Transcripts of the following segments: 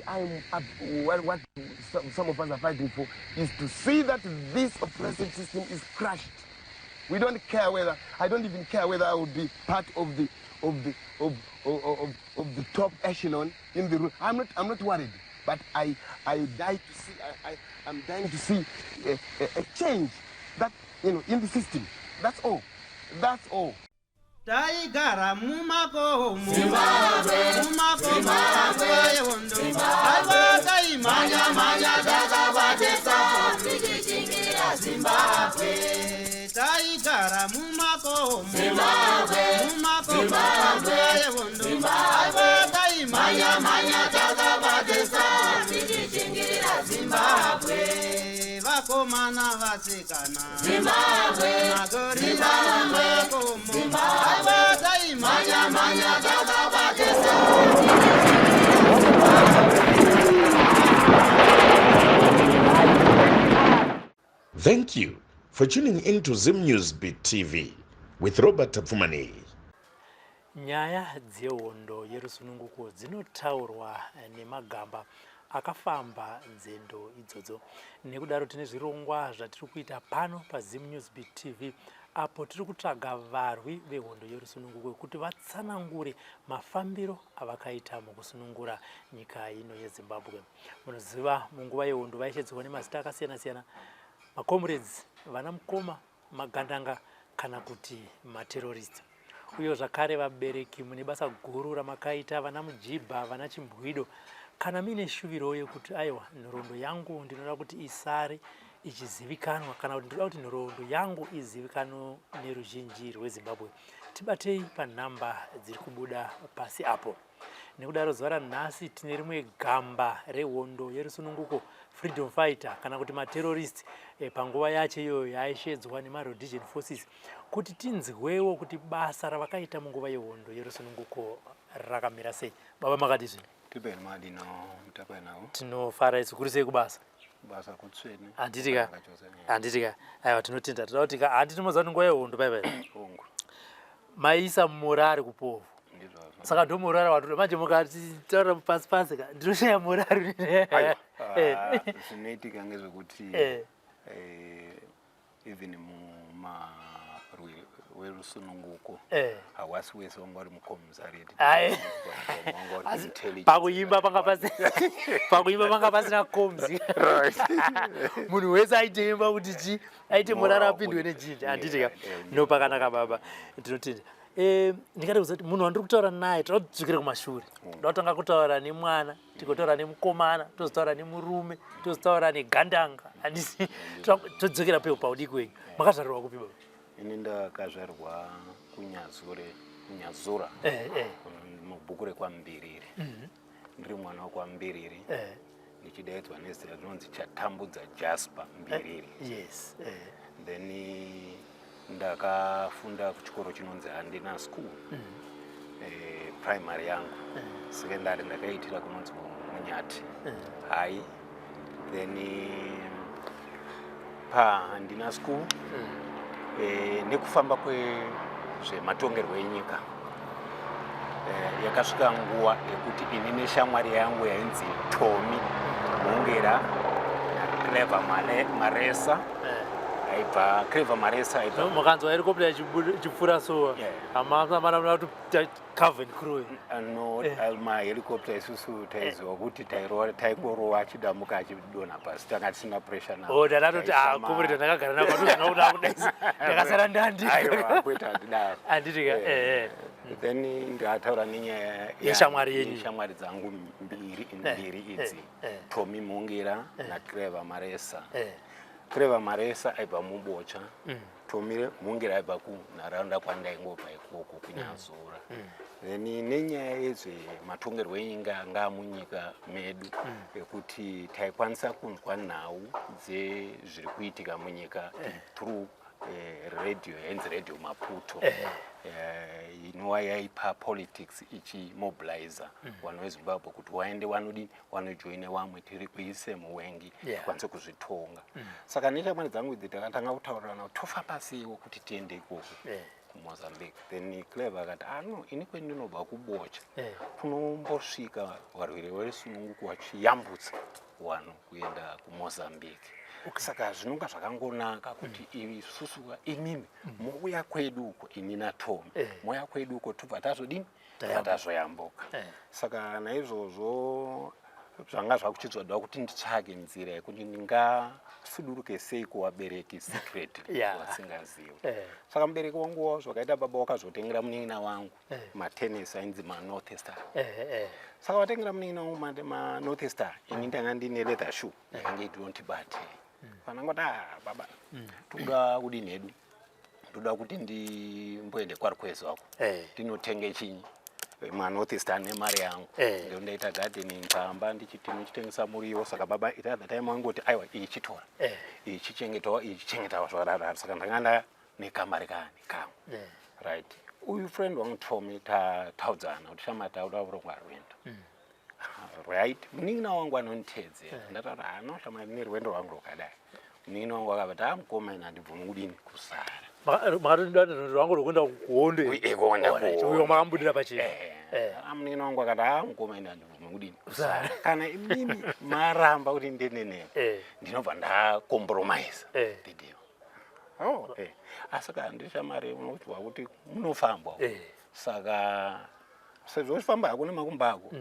I'm up, what some of us are fighting for is to see that this oppressive system is crushed. We don't care whether, I don't even care whether I will be part of the of the of of, of, of the top echelon in the room. I'm not worried, but I die to see I'm dying to see a change that in the system. That's all. That's all. Taigara mumakomo, mumakomo yehondo, aiwa taimhanya mhanya takabatesa tichishingirira Zimbabwe. Taigara mumakomo, mumakomo yehondo, aiwa taimhanya mhanya takabatesa tichishingirira Zimbabwe. Vakomana, vasikana, Zimbabwe. Magorira mumakomo, aiwa taimhanya mhanya takabatesa. Thank you for tuning in to Zim News Beat TV with Robert Tafumani. Nyaya dzehondo yerusununguko dzinotaurwa nemagamba akafamba nzendo idzodzo. Nekudaro tine zvirongwa zvatiri kuita pano paZim News Beat TV apo tiri kutsvaga varwi vehondo yerusununguko kuti vatsanangure mafambiro avakaita mukusunungura nyika ino yeZimbabwe. Munoziva, munguva yehondo vaishevedzwa nemazita akasiyana-siyana: macomrades, vana mukoma, magandanga kana kuti materrorist. Uye zvakare vabereki mune basa guru ramakaita, vana mujibha, vana chimbwido. Kana muine shuviro yekuti aiwa, nhoroondo yangu ndinoda kuti isare ichizivikanwa, kana kuti ndinoda kuti nhoroondo yangu izivikanwe neruzhinji rweZimbabwe, tibatei panhamba dziri kubuda pasi apo. Nekudaro zuva ranhasi tine rimwe gamba rehondo yerusununguko, freedom fighter kana kuti materrorist panguva yacho iyoyo yaaishevedzwa nemaRhodesian Forces, kuti tinzwewo kuti basa ravakaita munguva yehondo yerusununguko rakamira sei. Baba, makati zvino? Tipeni madino mutapa nawo. Tinofara zvikuru. Sei kubasa? Basa kutsvene. Handiti ka? Handiti ka? Aiwa, tinotenda. Toda kuti ka, handiti moziva kuti nguva yehondo paipai Hongu. Maisa morari kupovho? Ndizvozvo. Saka ndo morari watoda manje. Mukatitaura pasi pasi ka, ndinoshaya morari. Aiwa, ah, zvinoitika ngezvekuti even mumarwi werusununguko hawasi wese wanga uri mucommissariat. Ai. Wanga uri intelligence. Pakuimba panga pasina comms. Munhu wese aitoimba kuti chi aite morari apindwe nejinja, handiti ka? Yeah. No, pakanaka baba, ndinotenda. Ndingada kuziva kuti munhu wandiri kutaura naye, toda kuti tidzokere kumashure. Toda kutanga kutaura nemwana, tigotaura nemukomana, tozotaura nemurume, tozotaura negandanga, handisi? Todzokera pepo paudiki wenyu. Makazvarirwa kupi, baba? Ini ndakazvarwa kuNyazure, kuNyazura, mubhuku rekwaMbiriri. Ndiri mwana wekwaMbiriri, ndichidaidzwa nezita rinonzi Chatambudza Jasper Mbiriri. Then ndakafunda kuchikoro chinonzi Handina School, primary yangu. Secondary ndakaitira kunonzi Munyati High. Then paHandina School, nekufamba kwezvematongerwo enyika, yakasvika nguva yekuti ini neshamwari yangu yainzi Tommy Mhongera naClever Maresa aibva, Clever Maresa aibva. Mukanzwa helicopter ichipfuura so, hamana kuti coven crew? No, mahelicopter isusu taiziva kuti tairova, taingorova achidamuka achidonha pasi. Tanga tisina pressure nawo. Oh, ndanatoti Taisa comrade ndakagara navo padhuze, nakuti akudaisa ndakasara ndandi. Aiwa, kwete, handidaro. Handiti ka? Then ndataura nenyaya Yeshamwari yenyu. Yeshamwari dzangu mbiri, mbiri idzi, Tommy Mhongera naClever Maresa. Clever Maresa aibva muBocha, Tommy Mhongera aibva kunharaunda kwandaingobva ikoko kuNyazura. Then nenyaya yezvematongerwo enyika anga munyika medu, ekuti taikwanisa kunzwa nhau dzezviri kuitika munyika through radio yainzi Radio Maputo, inova yaipa politics, ichimobiliza vanhu veZimbabwe kuti waende wanodini, wanojoina wamwe, tiri kuise muwengi, tikwanise kuzvitonga. Saka neshamwari dzangu idzi takatanga kutaurirana kuti tofamba seiwo kuti tiende ikoko. kuMozambique. Then Clever akati, ah no, ini kwendinobva kuBocha kunombosvika varwere verusununguko vachiyambutsa vanhu kuenda kuMozambique. Saka zvinonga zvakangonaka kuti isusu imimi mouya kwedu uko, ini naTomi, mouya kwedu uko, tobva tazodini? Tobva tazoyambuka. Saka naizvozvo zvanga zvakuchizoda kuti nditsvage nzira yekuti ndingasuduruke sei kuvabereki secretly vasingazivi. Saka mubereki wangu wavo zvakaita, baba wakazotengera munin'ina wangu matennis ainzi maNorth Star. Saka vatengera munin'ina wangu maNorth Star, ini ndanga ndine leather shoe yakange itonotibate. Panangoti, ah baba, toda kudini hedu, ndoda kuti ndimboende kwaRukwezi wako, ndinotenge chinyi, maNorth Star, nemari yangu. Ndo ndaita gardening pamba, ndichiti ndichitengesa muriwo. Saka baba at the time wangoti, aiwa, iyi chitora, iyi chichengetawo, iyi chichengetawo, zvakadaro. Saka ndanga nda nekamari kani kangu. Right, uyu friend wangu Tommy, tataudzana kuti shama, tauda kurongwa rwendo. Right, munin'ina wangu anonditeedzera. Ndataura, hano shama, ne rwendo rwangu rwakadai. Munin'ina wangu akabva, amukoma, ina handibvumi kudini, kusara. Makatodana rwendo rwangu rwokuenda kuhondo. Kuenda. Uyo makambudira pachena. Munin'ina wangu akati, a mukoma, ina handibvumi kudini, kusara. Kana imimi maramba kuti ndiende nemi, ndinobva ndacompromise the deal. Oh, asi kana ndishamari unoziva kuti munofambwa. Saka sezvo uchifamba hako nemakumbo ako,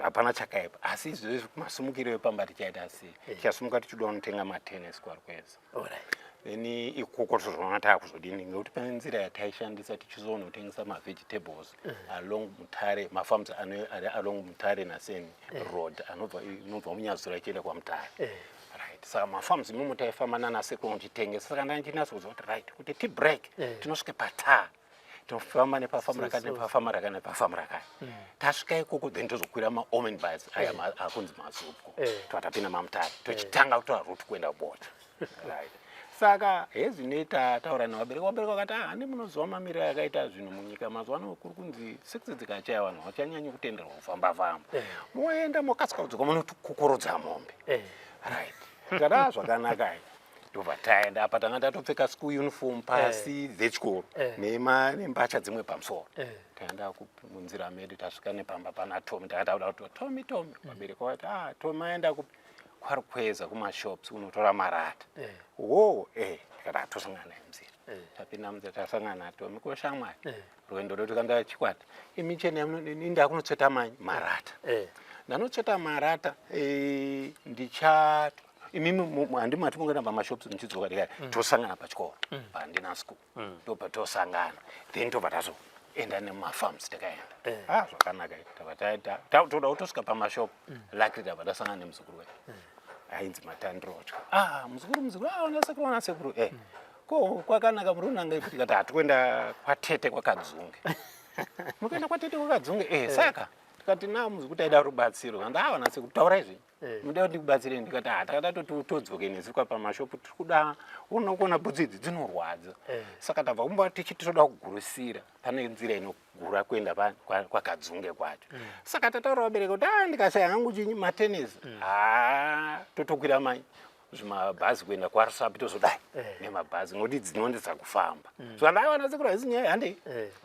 hapana chakaipa. Asi izvezvi masumukiro epamba tichaita sei? Tichasumuka tichida kunotenga matennis kwaRukweza. Then ikoko tozoona taakuzodini, ngekuti pane nzira yataishandisa tichizonotengesa mavegetables along Mutare, mafarms ari along Mutare naSeni Road anobva inobva muNyazura ichienda kwaMutare. Right, saka mafarms imomo taifamba nanasekuru tichitengesa. Saka ndandichinatsa kuziva kuti, right, kuti tibreak, tinosvike pataa, tinofamba nepafamu rakati, nepafamu rakati, nepafamu rakati. Tasvika ikoko, then tozokwira maomnibus aya akunzi maZupco. Tobva tapinda maMutare, tochitanga kutora route kuenda Bocha. Right, saka hezvinoita taura nevabereki. Vabereki vakati, ah, handi munoziva mamiriro akaita zvinhu munyika mazuva ano, kuri kunzi 6 dzikachaya vanhu vachanyanyi kutenderwa kufamba famba. Moenda mokasika kudzoka, munokukorodza mombe. Right, tikati, zvakanaka. Ndobva taenda. Apa tanga tatopfeka school uniform pasi dzechikoro, nembatya dzimwe pamusoro. Taenda munzira medu, tasvika nepamba pana Tomi. Takataura kuti, Tomi, Tomi. Vabereki vakati, ah, Tomi aenda kwaRukweza kumashops unotora marata. Wo, tikati, atosangana naye munzira. Tapinda munzira, tasangana naTomi. Ko shamwari, rwendo rwedu kanda chikwata imicheni inda kunotsveta manyi marata. Ndanotsveta marata, ndicha imimi handimati mungoenda pamashops muchidzoka. Tikati tosangana pachikoro pandina school, ndobva tosangana, then tobva tazoenda nemafarms. Takaenda. Ah, zvakanaka. Tabva taita toda kutosvika pamashop, luckily tabva tasangana nemuzukuru wedu ainzi Matandirotya. Ah, muzukuru, muzukuru, ah, ona sekuru, ona sekuru. Ko kwakanaka, muri unanga ipi? Tikati hatikuenda kwatete kwaKadzunge. Mukuenda kwatete kwaKadzunge? Saka tikati, na muzukuru, taida rubatsiro. Anda awana sekuru, taurai zvenyu. Muda kuti ndikubatsirei? Ndikati, ah, takada toti todzoke nesu pamashopu, tiri kuda unokona bhutsu idzi dzinorwadza. Saka tabva kumba tichiti toda kugurusira pane nzira inogura kuenda kwaKadzunge kwacho. Saka tataura vabereki kuti, ah, ndikashaya hangu chinyi, matenesi, ha, totokwira mai zvimabhazi kuenda kwaRusapi, tozodai nemabhazi ngokuti dzinondisa kufamba. Saka ndaiwana sekuru, haisi nyaya, handei.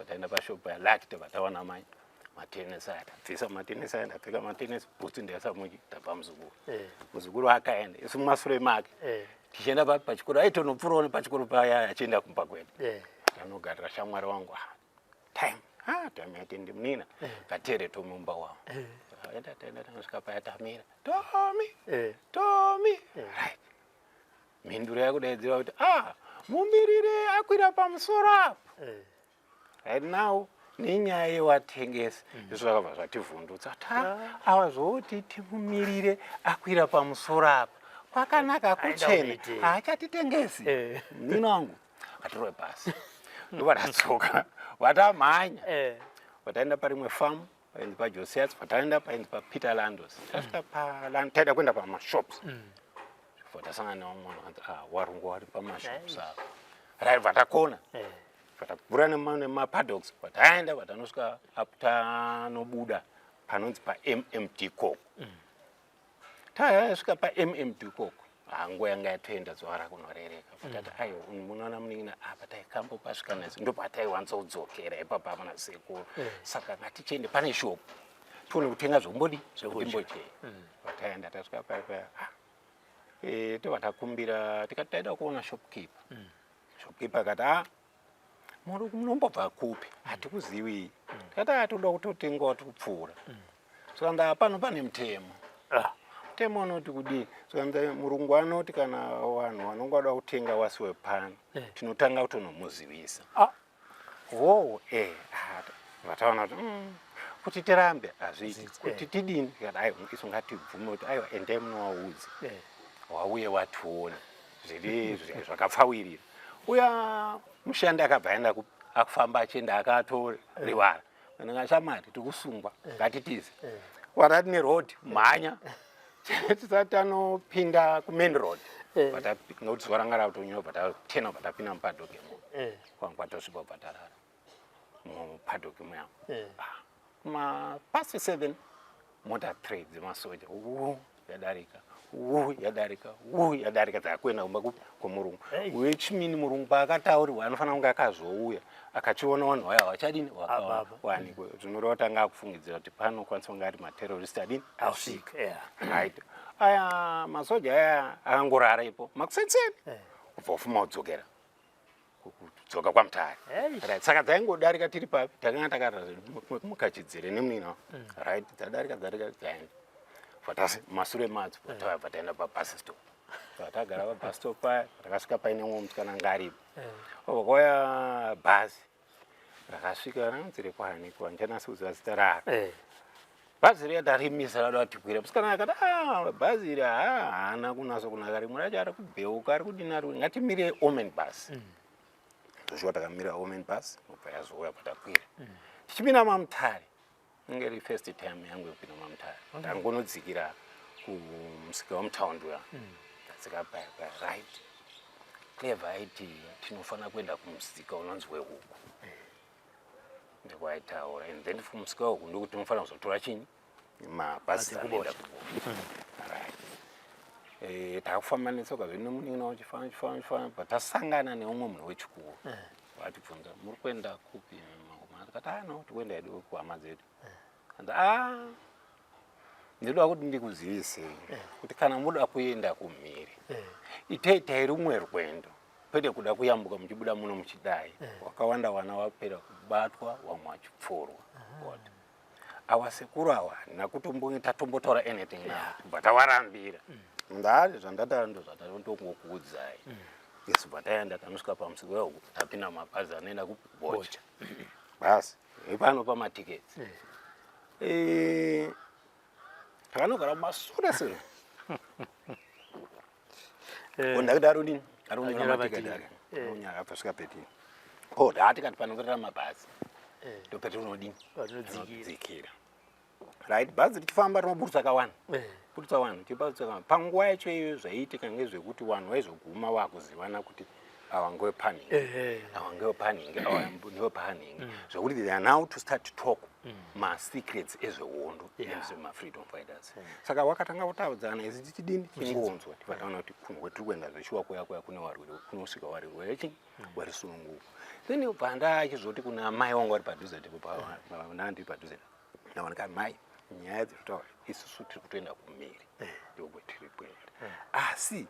Taenda pashopu yaLucky, tobva tawana mai matenesi aya. Tabvisa matenesi aya, ndapfeka matenesi, bhutsu ndaisa muchi, tabva muzukuru. Muzukuru akaenda, isu mumasure make tichienda pachikoro. Aitonopfuurawo nepachikoro paya achienda kumba kwedu. Tanogarira shamwari wangu. Ah, time, ah, time yati ndimunina katere Tomi mumba wangu. Taenda, taenda, tanosvika paya, tamira, Tomi, Tomi. Right, mhinduro yakudaidzira kuti, ah, mumirire akwira pamusoro apo. Right now nenyaya yewatengesi, izvo zvakabva zvativhundutsa. Ta ava zvoti timumirire akwira pamusoro apa, kwakanaka, Aenda kuchena. kunoitei? Haachatitengesi. Munini wangu atirwe pasi, ndobva tadzoka, vatamhanya. Vataenda parimwe famu painzi paJosias, vataenda painzi paPeter Landos. Tasvika taida kuenda pamashops, tasangana nevamwe vanhu, vanzi, ah, warungu wari pamashops apa. Right, vatakona, vatakura nemapaddocks, vataenda, vatanosvika apo tanobuda panonzi paMMD Koko. Tasvika paMMD Koko. Nguva yanga yatoenda, zuva rakunorereka. Patati aiwa, munoona munin'ina, apa taikambopasvika nazo, ndopataiwanzodzokera ipapa pana sekuru. Saka ngatichiende pane shopu tione kutenga zvombodi zvekumbochei. Pataenda, tasvika paya paya, tobva takumbira, tikati taida kuona shopkeeper. Shopkeeper akati, "A, muri munombobva kupi? Hatikuzivi." Tikati, "A, toda kutotengawo, tikupfuura." Saka ndaa pano pane mutemo. Mutemo unoti kudii? Saka murungu anoti kana vanhu vanonge vada kutenga wasiwe pano, tinotanga kutonomuzivisa. Wo vataona kuti kuti tirambe hazviiti. Hazviiti, Kuti tidini? Tikati, "Aiwa, isu ngatibvume kuti aiwa, endai munovaudze wauye watione zviri zvakapfawirira." Uya mushandi akabva aenda akufamba achienda, akatorivara shamari, tikusungwa, ngatitize. Warati neroad mhanya, tisati tanopinda kumain road, nokuti zuva ranga rakutonyora, bva tatena, bva tapinda mupaddock mo. Kwanga kwatosvipa, bva tarara mupaddock muya. Kuma past 7, mota 3 dzemasoja, uu yadarika, uu yadarika, uu yadarika, dzakuenda kumba kwemurungu. Hey. Wechimini murungu paakataurirwa, anofanira kunge akazouya akachiona vanhu vaya vachadini. Ababa. Wanikwe zvinoreva kuti anga akufungidzira kuti panokwanisa kunge ari materrorist adini. Asvika, yeah. Right, aya masoja aya akangorara ipo makusenseni, ubva ufuma kudzokera kudzoka kwaMutare. Hey. Right, saka dzaingodarika tiri papi, takanga takarara mukachidzere nemunina. Right, dzadarika, dzadarika, dzaenda vatasi masure madzo, vatauya, taenda pabus stop. Tagara pabus stop paya, takasvika paine umwe musikana anga aripo. Obva kwauya bhazi rakasvika, ranzi rekwanikwa, ndichanasi kuziva zita raro. Bhazi riya tarimisa, rada kutikwira. Musikana akati, "Ah, bhazi iri haana kunatso kunaka, rimwe racho ari kubheuka, ari kudini, ari kudini. Ngatimire omen bus." Tosvika, takamira omen bus, obva yazouya, patakwira tichipinda maMutare. Inge iri first time yangu yekupinda maMutare. Tangonodzikira kumusika wemutaundi uya, tadzika paya paya. Right, Clever aiti tinofanira kuenda kumusika unonzi wehuku, ndikwaitaura. And then kumusika wehuku ndokuti tinofanira kuzotora chinyi, mabhasi anoenda kuBocha. Right. Takufamba netsoka zvedu nemunin'ina, uchifamba, uchifamba, uchifamba, patasangana neumwe munhu wechikuru. Vatibvunza, "Muri kuenda kupi, mangoma?" Tikati, "Ah, no, tikuenda hedu kuhama dzedu." Anzi, "A, ndinoda kuti ndikuzivisei kuti kana muda kuenda kumhiri, iteitai rumwe rwendo, kwete kuda kuyambuka muchibuda muno muchidai. Wakawanda wana wapera kubatwa, vamwe vachipfurwa. What awa sekuru awa handina kutombonge tatombotaura anything now, kubva tawarambira. Ndari zvandataura ndo zvatandokungokuudzai isu." Bva taenda, tanosvika pamusika wehuku, tapinda mumabhazi anoenda kuBocha. Basi ipano pamatiketsi. Takanogara mumasure sure. Kondakita arudini, ari kunyora Anyora matiketi matiketi. ake. Unyora, akasvika petini. Oh, ndaatikati panoperera mabhazi ndopetinodini. Panodzikira. Tinodzikira. Right, bhazi richifamba rinoburutsa kawani, burutsa vanhu, tiburutsa vanhu. Panguva yacho iyoyo zvaiitika ngezvekuti vanhu vaizoguma vakuzivana kuti ava ngewepanhingi, ava ngewepanhingi, ava ngewepanhingi, zvekuti they are now to start to talk masecrets ezvehondo nezvemafreedom fighters. Saka wakatanga kutaudzana, isi tichidini, tichingonzwa, tivataona kuti kunhu kwetiri kuenda zveshuwa kuya kuya kune warwiri, kunosvika warwiri wechi werusununguko. Then bva ndachizoti kuna mai vangu vari padhuze, ndandiri padhuze ndawanika, "Mai, nyaya dzekutaura, isusu tiri kutoenda kumhiri, ndokwetiri kuenda. Asi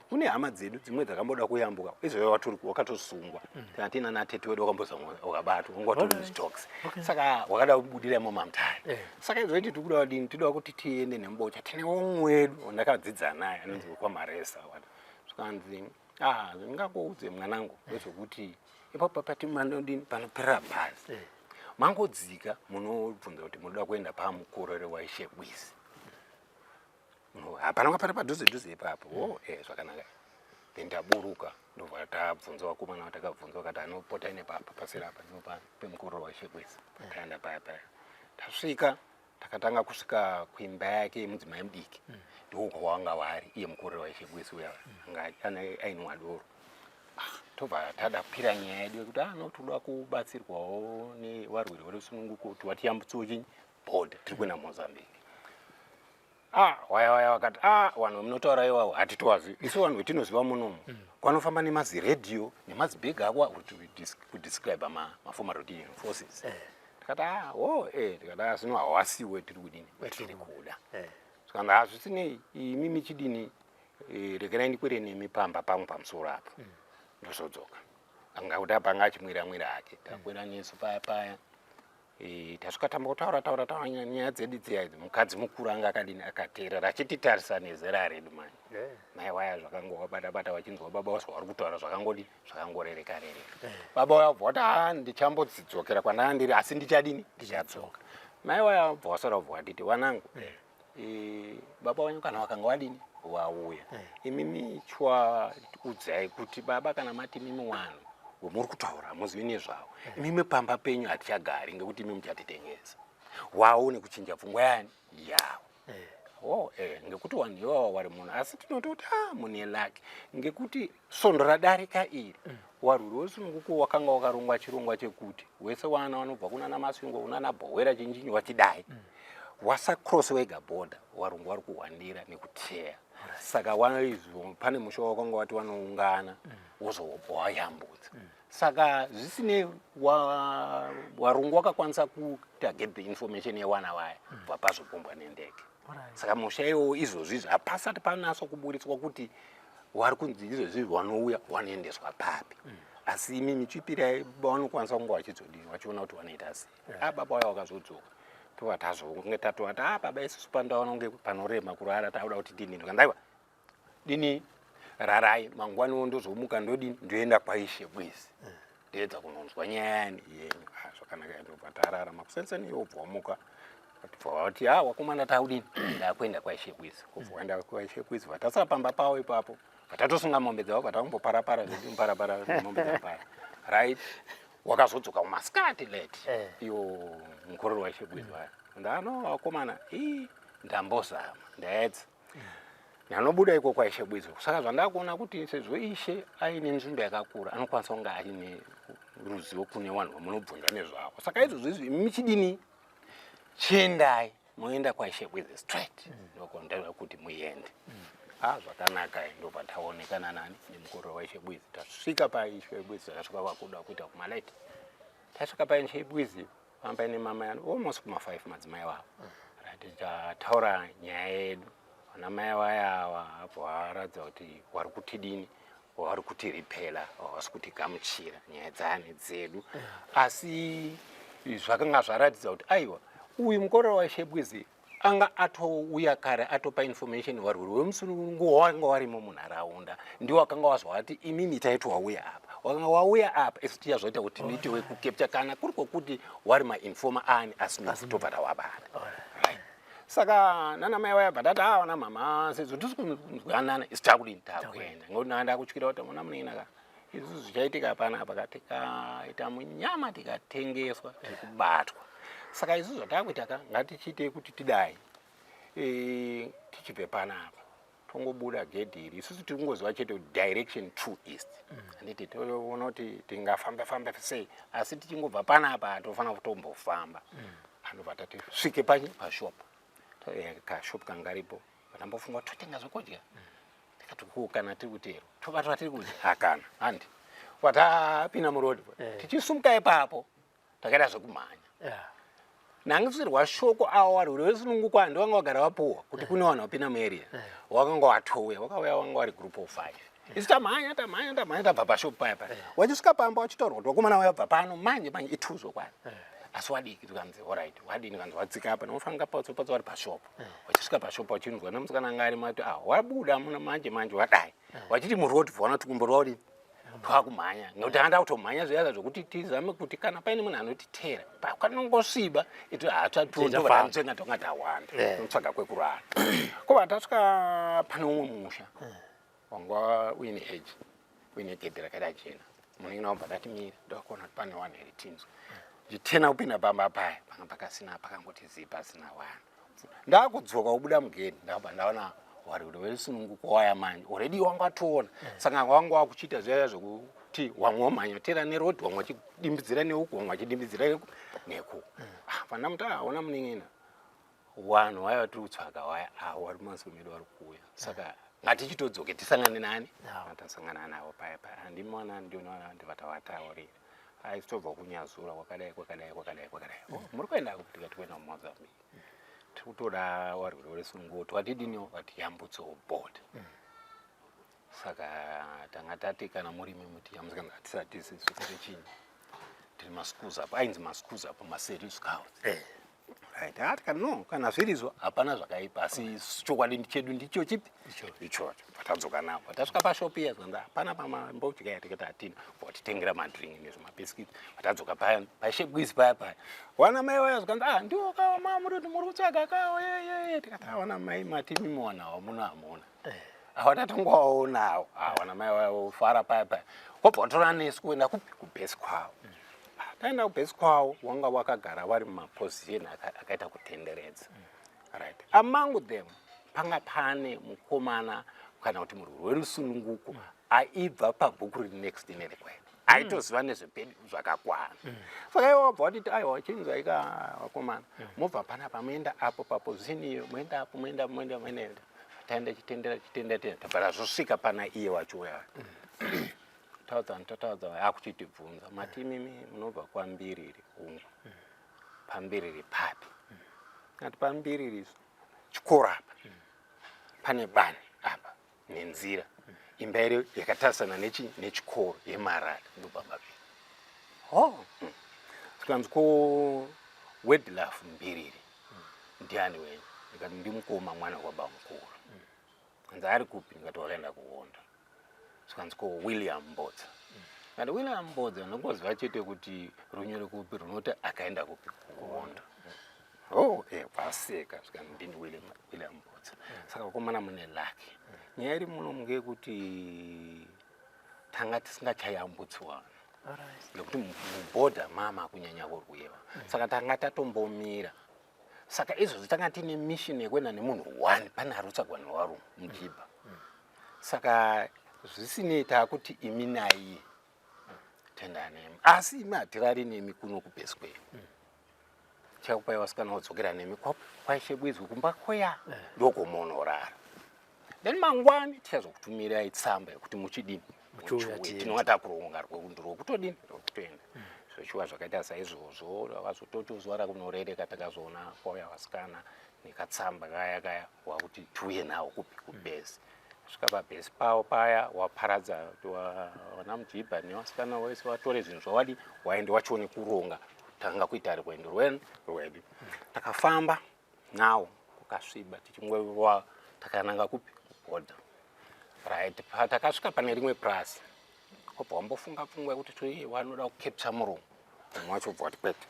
kune hama dzedu dzimwe dzakamboda kuyambuka izvozvo, watori wakatosungwa. Tina natete wedu wakambozama, wakabatwa, wanga watori mustocks, saka wakada kubudira imo maMutare. Saka izvo tiri kuda kudini? Tinoda kuti tiende nemuBocha. Tine umwe wedu wandakadzidza naye anonzi wekwaMaresa." Zvikanzi, "Ah, ndingakuudze mwanangu ndezvekuti ipapo pati manodini, panoperera bhazi, mangodzika munobvunza kuti munoda kuenda pamukorore waIshe Bwizi. Hapana kwapari padhuze dhuze ipapo." "O, zvakanaka." Then taburuka, ndobva tabvunza vakomana vatakabvunza, vakati anopota nepapa paseri apa ndipo pemukororo waIshe Bwizi. Taenda paya paya, tasvika, takatanga kusvika kuimba yake yemudzimai mudiki, ndiko kwawanga wari iye mukororo waIshe Bwizi uya anga ainwa doro. Ah, tobva tada kupira nyaya yedu yekuti ano toda kubatsirwawo nevarwiri verusununguko kuti watiyambutsewo chinyi, border, tiri kuenda Mozambique. Ah, waya waya wakati ah, vanhu munotaura iwawo hatitowazivi isu vanhu vetinoziva munomu kwanofamba nemaziredhiyo nemazibhegi ako kudescribe maformer Rhodesian forces. Tikati ah, o eh, tikati ah, zvino hawasiwe tiri kudini, tiri kuda. Saka hazvisinei, imi michidini, regerai ndikwire nemi pamba pangu pamusoro apo, ndozodzoka. Anga kuti apa anga achimwira mwira hake. Takwira nesu paya paya. Tasvika tamba kutaura taura taura nyaya dzedu dziya idzi. Mukadzi mukuru anga akadini, akateerera achititarisa nezera redu manje. Mai waya zvakangowabata bata, vachinzwa baba waso vari kutaura zvakangodi zvakangorereka rereka. Baba waya bva wati ah, ndichambodzidzokera kwandanga ndiri, asi ndichadini, ndichadzoka. Mai waya bva wasara bva watiti, wanangu, baba wanyu kana wakanga wadini wauya, imimi chwa udzai kuti baba kana mati mimi wanhu wemuri kutaura hamuzivi nezvavo, imimi pamba penyu hatichagari ngekuti imi muchatitengesa. Waone kuchinja pfungwa yani yawo. Oh, ngekuti wanhu iwawa wari munhu, asi tinototi ah, mune laki ngekuti svondo radarika iri warwiri wesununguko wakanga wakarongwa chirongwa chekuti wese wana vanobva kunana Masvingo, kunana Bhowera, chinjinyi wachidai wasacross wega border, warungu vari kuhwandira nekuteya. Saka waizvo pane musha wakanga wati wanoungana wozowayambutsa. Saka zvisinei, warungu wakakwanisa kuita get the information yewana waya bva pazopombwa nendege. Saka musha iwowo izvozvi izvi hapasati panatso kuburitswa kuti wari kunzi izvozvi wanouya wanoendeswa papi, asi imi michipirai vanokwanisa kunge vachidzodini vachiona kuti wanoita sei. A baba waya wakazodzoka, tova tazonge tatovati a baba, isusu pandaona kunge panorema kurara, takuda kuti dini. Ndikandaiwa dini, rarai, mangwaniwo ndozomuka, ndodini, ndoenda kwaIshe Bwizi, ndoedza kunonzwa nyaya yani yenyu. Ah, zvakanaka. Ndobva tarara. Makusenseni iwo bva wamuka, bva wati a wakomana, taudini, ndakuenda kwaIshe Bwizi. Kubva waenda kwaIshe Bwizi, vatasara pamba pavo ipapo, vatatosunga mombe dzavo, vatakumboparapara zvedu, muparapara mombe dzapara. Right, wakazodzoka mumasikati late. Iwo mukororo waIshe Bwizi waya, ndano vakomana, ii ndambozama, ndaedza, ndanobuda iko kwaIshe Bwizi. Saka zvandakuona kuti sezvo ishe aine nzvimbo yakakura, anokwanisa kunge aine ruzivo kune vanhu vamunobvunza nezvavo. Saka izvozvo izvi michidini, chiendai moenda kwaIshe Bwizi straight, ndokondaira kuti muende. Ah, zvakanaka. Ndobva taonekana nani, nemukororo waIshe Bwizi. Tasvika paIshe Bwizi, takasvika vakuda kuita kumalate. Tasvika paIshe Bwizi pamba paine mama yani almost kuma5, madzimai wavo. Right, tataura nyaya yedu, vana mai vaya ava abva varatidza kuti wari kutidini, wari kutiripela, havasi kutigamuchira nyaya dzani dzedu. Asi zvakanga zvaratidza kuti aiwa, uyu mukororo waIshe Bwizi anga atouya kare atopa information. Warwiri wemusununguko wanga warimo munharaunda ndiwo wakanga wazwa imimi taiti wauya apa, wakanga wauya apa, isu tichazoita kuti tiite wekucapture kana kuri kwokuti wari mainformer ani, asi tobva tawabata. Right, saka nana mai vaya bva tati awana mama, sezvo tisi kunzwanana, isu takudini, takuenda, ngekuti nanda kutyira kuti muna munoina ka isusu zvichaitika panapa ka, tikaita munyama tikatengeswa, tiri kubatwa. Saka isusu zvatakuita ka, ngatichiitei kuti tidai, tichibve panapa tongobuda gedhi iri, isusu tiri kungoziva chete kuti direction to east, handiti? Toona kuti tingafamba famba sei, asi tichingobva panapa tofanira kutombofamba. Anobva tati svike panyi pashop, kashop kanga karipo, vatambofunga kuti totenga zvekudya. Tikati ko kana tiri kutero tobatwa tiri kudya, hakana handi. Watapinda muroad, tichisumuka ipapo takaita zvekumhanya. Nangisirwa shoko avo varwiri vesununguko handi vanga vagara vapuwa kuti kune vanhu vapinda muarea, wakanga watouya, wakauya, wanga vari group of five. Isu tamhanya tamhanya tamhanya, tabva pashop paya paya, wachisvika pamba wachitaurwa kuti vakomana vayabva pano manje manje ituzo kwani, asi wadiki. Tikanzi alright, wadini? Kanzi wadzika apa nofanira patso patso vari pashop. Wachisvika pashop, wachinzwa nemusikana anga ari mati ah, wabuda muna manje manje, wadai wachiti muroad, vaona kuti kumbo rwaudini, twakumhanya, nekuti anda kutomhanya zviya zvokuti tizame kuti kana paine munhu anotitera pakanongosviba itu hatatotovatsanzvenga tonga tawanda, totsvaga kwekurara. Kobva tasvika pane umwe musha wanga uine hedge, uine gedhi rakaita jena. Munhu wabva ndati mira, ndakuona kuti pane wanhu here, tinzwe. Ndichitena kupinda pamba paya, panga pakasina, pakangoti zii, pasina wanhu. Ndakudzoka kubuda mugedhi, ndabva ndaona warwiri wesununguko waya manje already wanga watoona. Saka wanga wakuchiita zviya zvekuti wamwe wamhanya tera neroad, wamwe wachidimbidzira neuku, wamwe wachidimbidzira neku. Ah, pandamuti aona munin'ina. Wanhu waya vatiri kutsvaga waya avo vari mumasure medu vari kuuya, saka ngatichitodzoke tisangane nani. Tasangana navo paya paya, handimona ndinoona ndivatavataurira, aisitobva kuNyazura, kwakadai kwakadai kwakadai kwakadai. Oh, muri kuenda kupi? Tikati kuenda kuMozambique, tiri kutoda warwere werusununguko, twatidiniwo vatiyambutsewo border. Saka tanga tati kana murimi mutiyambutse, kana hatisati isisu tiri chini, tiri maschools apo, ainzi maschools apo, maSeru Scouts. Right, ati kana no, kana zvirizvo hapana zvakaipa, asi chokwadi chedu ndicho chipi? Ichocho. Patadzoka napo, tasvika pashopi iya, zvanzi hapana pamambodya, tikati hatina, vatitengera madrink nezvimabhiskiti. Patadzoka paya paishebwisi paya paya, wana mai waya, zvikanzi, "Ah, ndiwo kawa ma muri kuti muri kutsvaga kawa?" Yeyeye, tikati, "Awana mai, mati mimonawo muno hamuna." Awa tatongowaonawo, awana mai waya vofara paya paya, wobva watora nesu kuenda kupi? Kubhesi kwavo. Taenda kubhesi kwavo, wanga wakagara vari mumaposition akaita kutenderedza. Right, among them panga pane mukomana kana kuti murwiri werusununguko aibva pabhuku riri next nerekwedu, aitoziva nezvepedu zvakakwana. Saka iwe wabva watiti, "Aiwa, chinzwai ka vakomana, mobva panapa moenda apo paposition iyo, moenda apo, moenda, moenda, moenda." Taenda chitendera chitendera tenda, tabva tazosvika pana iye wacho uya. Taudza, totaudza, akuchitibvunza, "Mati imimi munobva kwaMbiriri?" "Ungu." "Pambiriri papi?" Ati, "Pambiriri chikoro apa, pane bani apa nenzira, imba iri yakatarisana nechikoro yemarara, ndobaba vedu." Ho, Sikanzi, "Ko Wedlaf Mbiriri ndiani wenyu?" Ndikati, "Ndimukoma, mwana wababa mukuru." Anzi, "Ari kupi?" Ndikati, "Wakaenda kuhondo." Sikanzi, "Ko William Mbodza?" Kati, "William Mbodza ndinongoziva chete kuti runyoro kupi runoti akaenda kupi? Kuhondo." Oh, vaseka, zvikanzi, "Ndini William Mbodza. Saka vakomana, mune lucky. Nyaya iri muno ngeyekuti tanga tisingachayambutsiwana nekuti mubhodha mama kunyanya kurwiwa, saka tanga tatombomira. Saka izvozvi tanga tiine mission yekuenda nemunhu one, pane ari kutsvagwa nevarume mujibha. Saka zvisinei, taakuti imi naiye tenda nemi, asi imi hatirari nemi kuno kubhesi kwenyu. Chakupai vasikana vodzokera nemi kwaishebwizwi kumba kuya, ndokomunorara. Then mangwani tichazokutumirai tsamba yekuti muchidini." Muchiuya. Muchiuya. Tiende. Tinonga takuronga rwokutodini, rwokutoenda. Zveshuwa zvakaita saizvozvo. Vakazototi zuva rakunorereka, takazoona kwauya vasikana nekatsamba kaya kaya, wakuti tiuye nawo kupi? Kubhesi. Svika pabhesi pavo paya, waparadza kuti vana mujibha nevasikana wese watore zvinhu zvawadi, waende wachione kuronga tanga kuita rwendo rwenu rwedu. Takafamba nawo kukasviba, tichingova takananga kupi? Kubhodha. Right, patakasvika pane rimwe purasi, wabva wambofunga pfungwa yekuti toi wanoda kucapture murungu mumwe wacho, ubva wati kwete,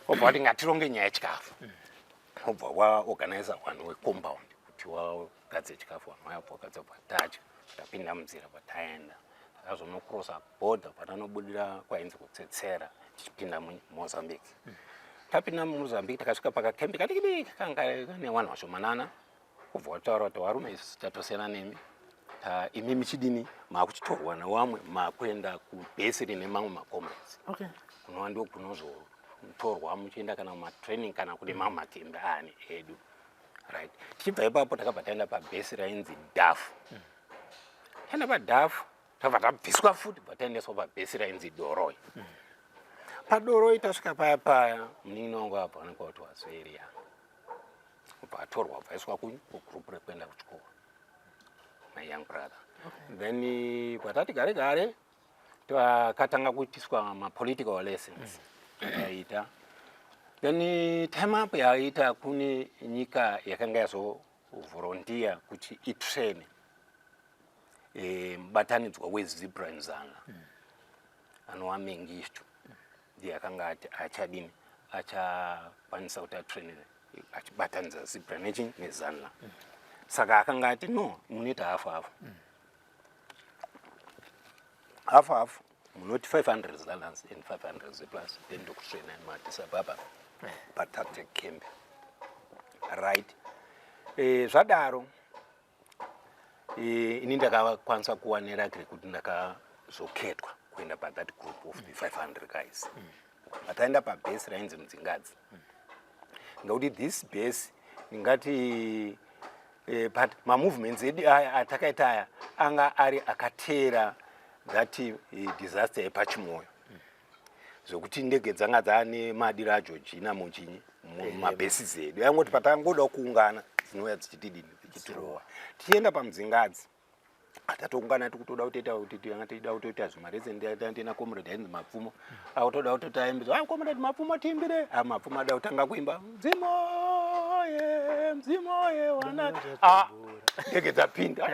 wobva wati ngatironge nyaya yechikafu, wobva waorganiza vanhu wecompound kuti wagadzire chikafu. Vanhu vaya wagadzira, bva tadya, tapinda munzira, bva taenda. Takazonocrossa border patanobudira kwainzi kutsetsera, tichipinda muMozambique. Tapinda muMozambique, takasvika pakakembi kadiki diki kanga kane vanhu vashomanana, kubva wataura kuti, "Varume, isusu tatosiyana nemi. Imi michidini, maakuchitorwa newamwe, maakuenda kubhesi rine mamwe macomrades, kunova ndo kunozotorwa muchienda kana mumatraining kana kune mamwe makembi ani edu." Right, tichibva ipapo takabva taenda pabhesi rainzi Dhafu. Taenda paDhafu, tabva tabviswa futi, bva taendeswa pabhesi rainzi Doroi. PaDoroi tasvika paya paya, munin'ina wangu abva onekwa kuti wazoeriya, ubva atorwa, bva aiswa kugroup rekuenda kuchikoro, my young brother. Then patati gare gare, takatanga kuitiswa mapolitical lessons yaita. Then time up yaita, kune nyika yakanga yazovolunteer kuti itrain mubatanidzwa weZIPRA neZANLA, anova Mengistu, ndiye akanga ati achadini, achakwanisa kuti atrain achibatanidza ZIPRA nechi neZANLA. Saka akanga ati, "No, munoita hafu hafu, hafu hafu, munoti 500 ZANLAs and 500 ZIPRAs, then ndokutraina muAddis Ababa paTactic Camp." Right, zvadaro ini ndakakwanisa kuwa neluck rekuti ndakazoketwa kuenda pathat group of the 500 guys. Pataenda pabhesi rainzi Mudzingadzi. Ngekuti this base, ndingati but mamovements edu aya atakaita aya anga ari akateera that disaster yepaChimoyo, zvekuti ndege dzanga dzaane madiro aGeorgina muchinyi mumabhesi edu. Yangoti patangoda kuungana, dzinouya dzichitidini, dzichitirova. Tichienda paMudzingadzi, tatoungana, tikutoda kutoita kuti tanga tichida kutoita zvimarese. Ndina comrade ainzi Mapfumo, akutoda kutoti aimbe. "Ah, Comrade Mapfumo, tiimbire." Ah, Mapfumo ada kutanga kuimba "Mdzimoye, mdzimoye wana", ah, ndege dzapinda,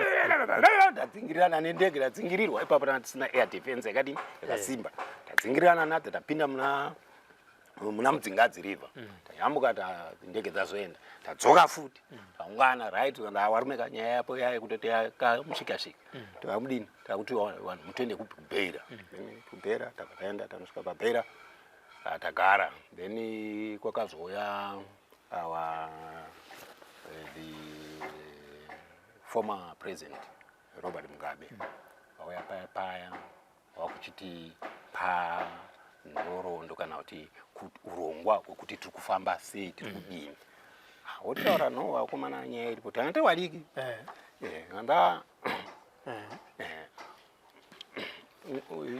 tadzingirirana nendege, tadzingirirwa ipapo. Tanga tisina air defense yakadini, yakasimba. Tadzingirirana nadzo, tapinda muna Mudzingadzi River, tayambuka, ndege dzazoenda, tadzoka futi, taungana. Right, varume, kanyaya yapo yaya kutoti kamushikashika, takamudini, takuti vanhu mutoende kupi? KuBeira. Then kuBeira tabva taenda, tanosvika paBeira, tagara. Then kwakazouya our the former president Robert Mugabe, vauya paya paya wakuchiti pa nhoroondo kana kuti urongwa hwekuti tiri kufamba sei, tiri kudini. Wotaura no vakomana, nyaya iripo, tanga tiri vadiki. Anda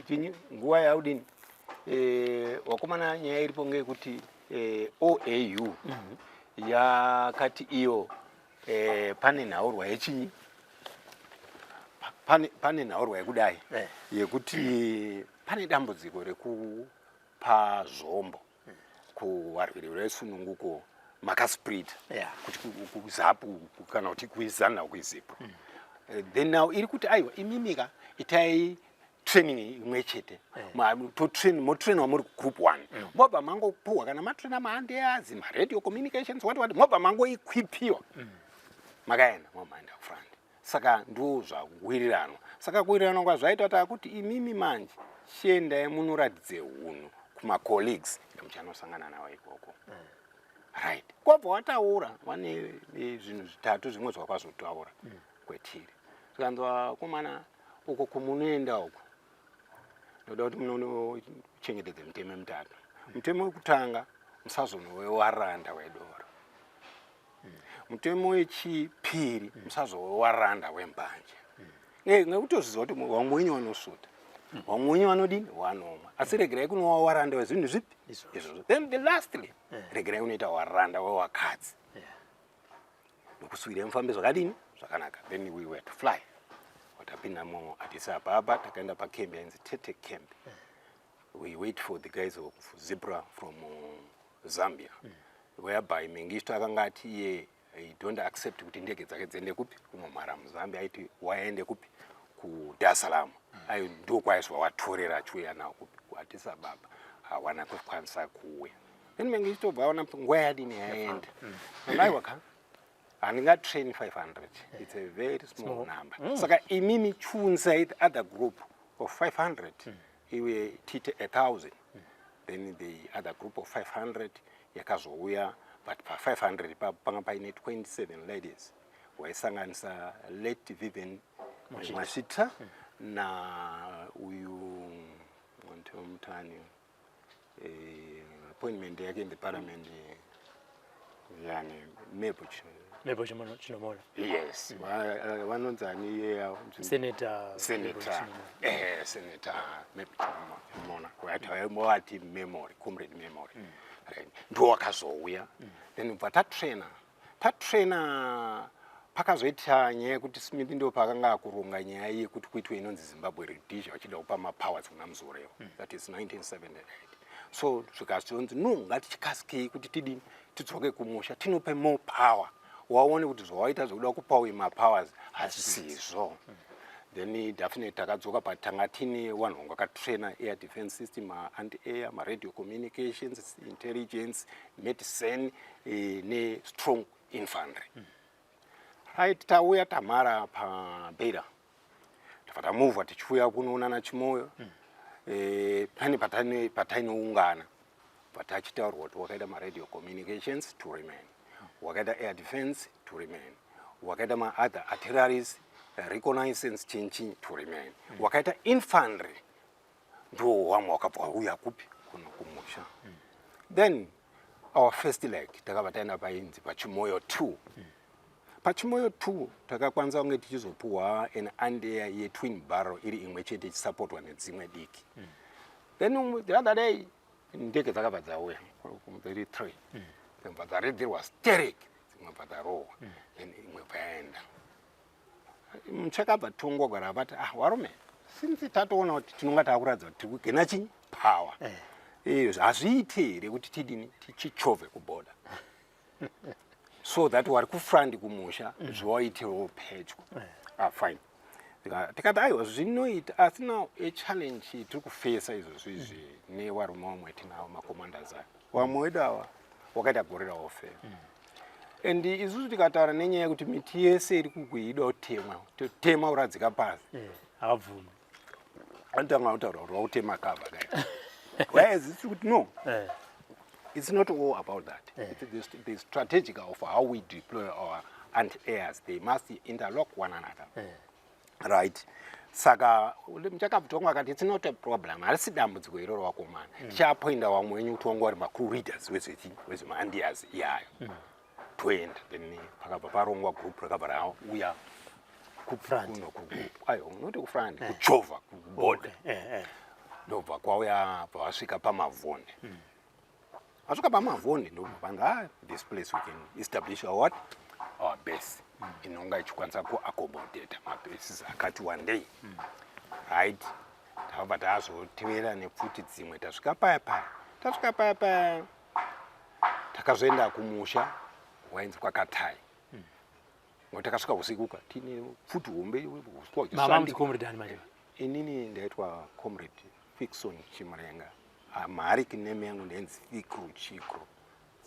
chinyi nguva yaudini, wakomana, nyaya iripo ngeyekuti OAU yakati iyo pane nhaurwa yechinyi, pane nhaurwa yekudai yekuti pane dambudziko rekupa zvombo kuvarwiri vesununguko makasprita kuti kuZAPU kana kuti kuZANU, kuZIPRA. Then now iri kuti aiwa, imimika itai training imwe chete. Motrainwa muri group one, mobva mangopuhwa kana matraina maandeazi, maradio communications, what what, mobva mangoequipiwa, makaenda, momaenda kufront. Saka ndo zvawiriranwa. Saka kuwirirana kwazvaita, takuti imimi manje chiendai munoratidze hunhu kumacolleagues muchanosangana navo ikoko. Right, kwabva wataura wane zvinhu zvitatu zvimwe zvawakazotaura kwetiri. Tikanzi, "Vakomana, uko kumunoenda uko, ndoda kuti munochengetedze mitemo mitatu. Mutemo wekutanga, musazonove waranda wedoro. Mutemo wechipiri, musazove waranda wembanje." Ngekutozviziva kuti vamwe wenyu vanosvuta, vamwe wenyu vanodini, vanomwa, asi regerai kunova waranda wezvinhu zvipi izvozvo. Then the lastly, regerai kunoita waranda wewakadzi, nokuswira mufambe zvakadini, zvakanaka. Then we were to fly. Watapinda muAddis Ababa, takaenda pacamp yainzi Tete Camp. We wait for the guys of ZIPRA from Zambia, whereby Mengistu akanga ati iye he don't accept kuti ndege dzake dziende kupi, kunomhara muZambia. Aiti waende kupi? KuDar Salaam. Ai ndo kwaizwa watorera achiuya nawo kupi? KuAddis Ababa. Hawana kukwanisa kuuya. Then Mengistu obva aona nguva yadini, yaenda. And aiwa ka, handingatrain 500, it's a very small number. Saka imimi chiunzai the other group of 500, iwe tiite 1000. Then the other group of 500 yakazouya, but pa500 ipapo panga paine 27 ladies, waisanganisa late Vivian Mwashita na uyu mutani, appointment yake in the parliament, yani Mabel. Mabel Chinomona. Yes, vanonzani iye? Senator. Senator, Senator Mabel Chinomona, wati Memory, Comrade Memory. Right, ndo wakazouya. Then bva tatraina, tatraina, pakazoita nyaya yekuti Smith ndo paakanga akuronga nyaya yekuti kuitwe inonzi Zimbabwe Rhodesia, vachida kupa mapowers kuna Muzorewa. That is 1978. So zvikazonzi no, ngatichikasikei kuti tidini, tidzoke kumusha, tinope more power, waone kuti zvawaita zvekuda kupa uyu mapowers hazvisizvo. Then definitely takadzoka, but tanga tine vanhu vanga vakatraina air defense system, ma-anti air, maradio communications, intelligence, medicine, nestrong infantry. Right, tauya, tamhara paBeira, tabva tamuvha tichiuya kunoonana Chimoyo. Pane patainoungana, patachitaurwa kuti wakaita maradio communications to remain, wakaita air defense to remain, wakaita maother artilleries, reconnaissance, chinchin to remain, wakaita infantry ndo wamwe wakabva wauya kupi, kuno kumusha. Then Our first leg takabva taenda painzi paChimoyo 2. PaChimoyo 2 takakwanisa kunge tichizopuhwa an anti-air yetwin barrel iri imwe chete ichisapotwa nedzimwe diki. Then the other day ndege dzakabva dzauya dziri three, dzimwe dzaridzirwa sterek, dzimwe bva dzarohwa, then imwe bva yaenda. Muchakabva tongogara vati, "Ah, warume, since tatoona kuti tinonga taakuratidza kuti tiri kugena chinyi power, hazviiti here kuti tidini, tichichovhe kuborder so that wari kufront kumusha zviwaitirewo pedyo?" Ah, fine. Tikati aiwa, zvinoita, asi now achallenge tiri kufesa izvozvo izvi nevarume vamwe tinavo, macommanders aya, vamwe wedu ava wakaita guerrilla warfare, and isusu tikataura nenyaya yekuti miti yese iri kukuida kutemwa, totema uradzika pasi. Havabvumi. Anotanga kutaura kuti wakutema cover kai, whereas isi kuti no, it's not all about that. It's the strategic of how we deploy our anti-airs. They must interlock one another. Right, saka muchakabvutonga akati, "It's not a problem, harisi dambudziko iroro wakomana. Tichaappointa vamwe wenyu kuti vange vari macrew leaders wezvemaanti-airs iyayo." Toenda. Then pakabva parongwa group rakabva rauya Kufront. Kuno aiwa, unoti kufront, kuchovha kuborder. Ndobva kwauya, bva vasvika paMavhonde. Vasvika paMavhonde, ndobva vanzi, "Ah, this place we can establish our what, our base inonga ichikwanisa kuaccommodata mabases akati one day." Right, tabva tazotevera nepfuti dzimwe. Tasvika paya paya, tasvika paya paya, takazoenda kumusha wainzi kwaKatai, ngokuti takasvika usiku ka, tine pfuti hombe, usiku Mama hwachisandika. Muti Comrade ani manje? Inini ndaitwa Comrade Fixon Chimurenga. Amharic name yangu ndainzi Fikru Chikru.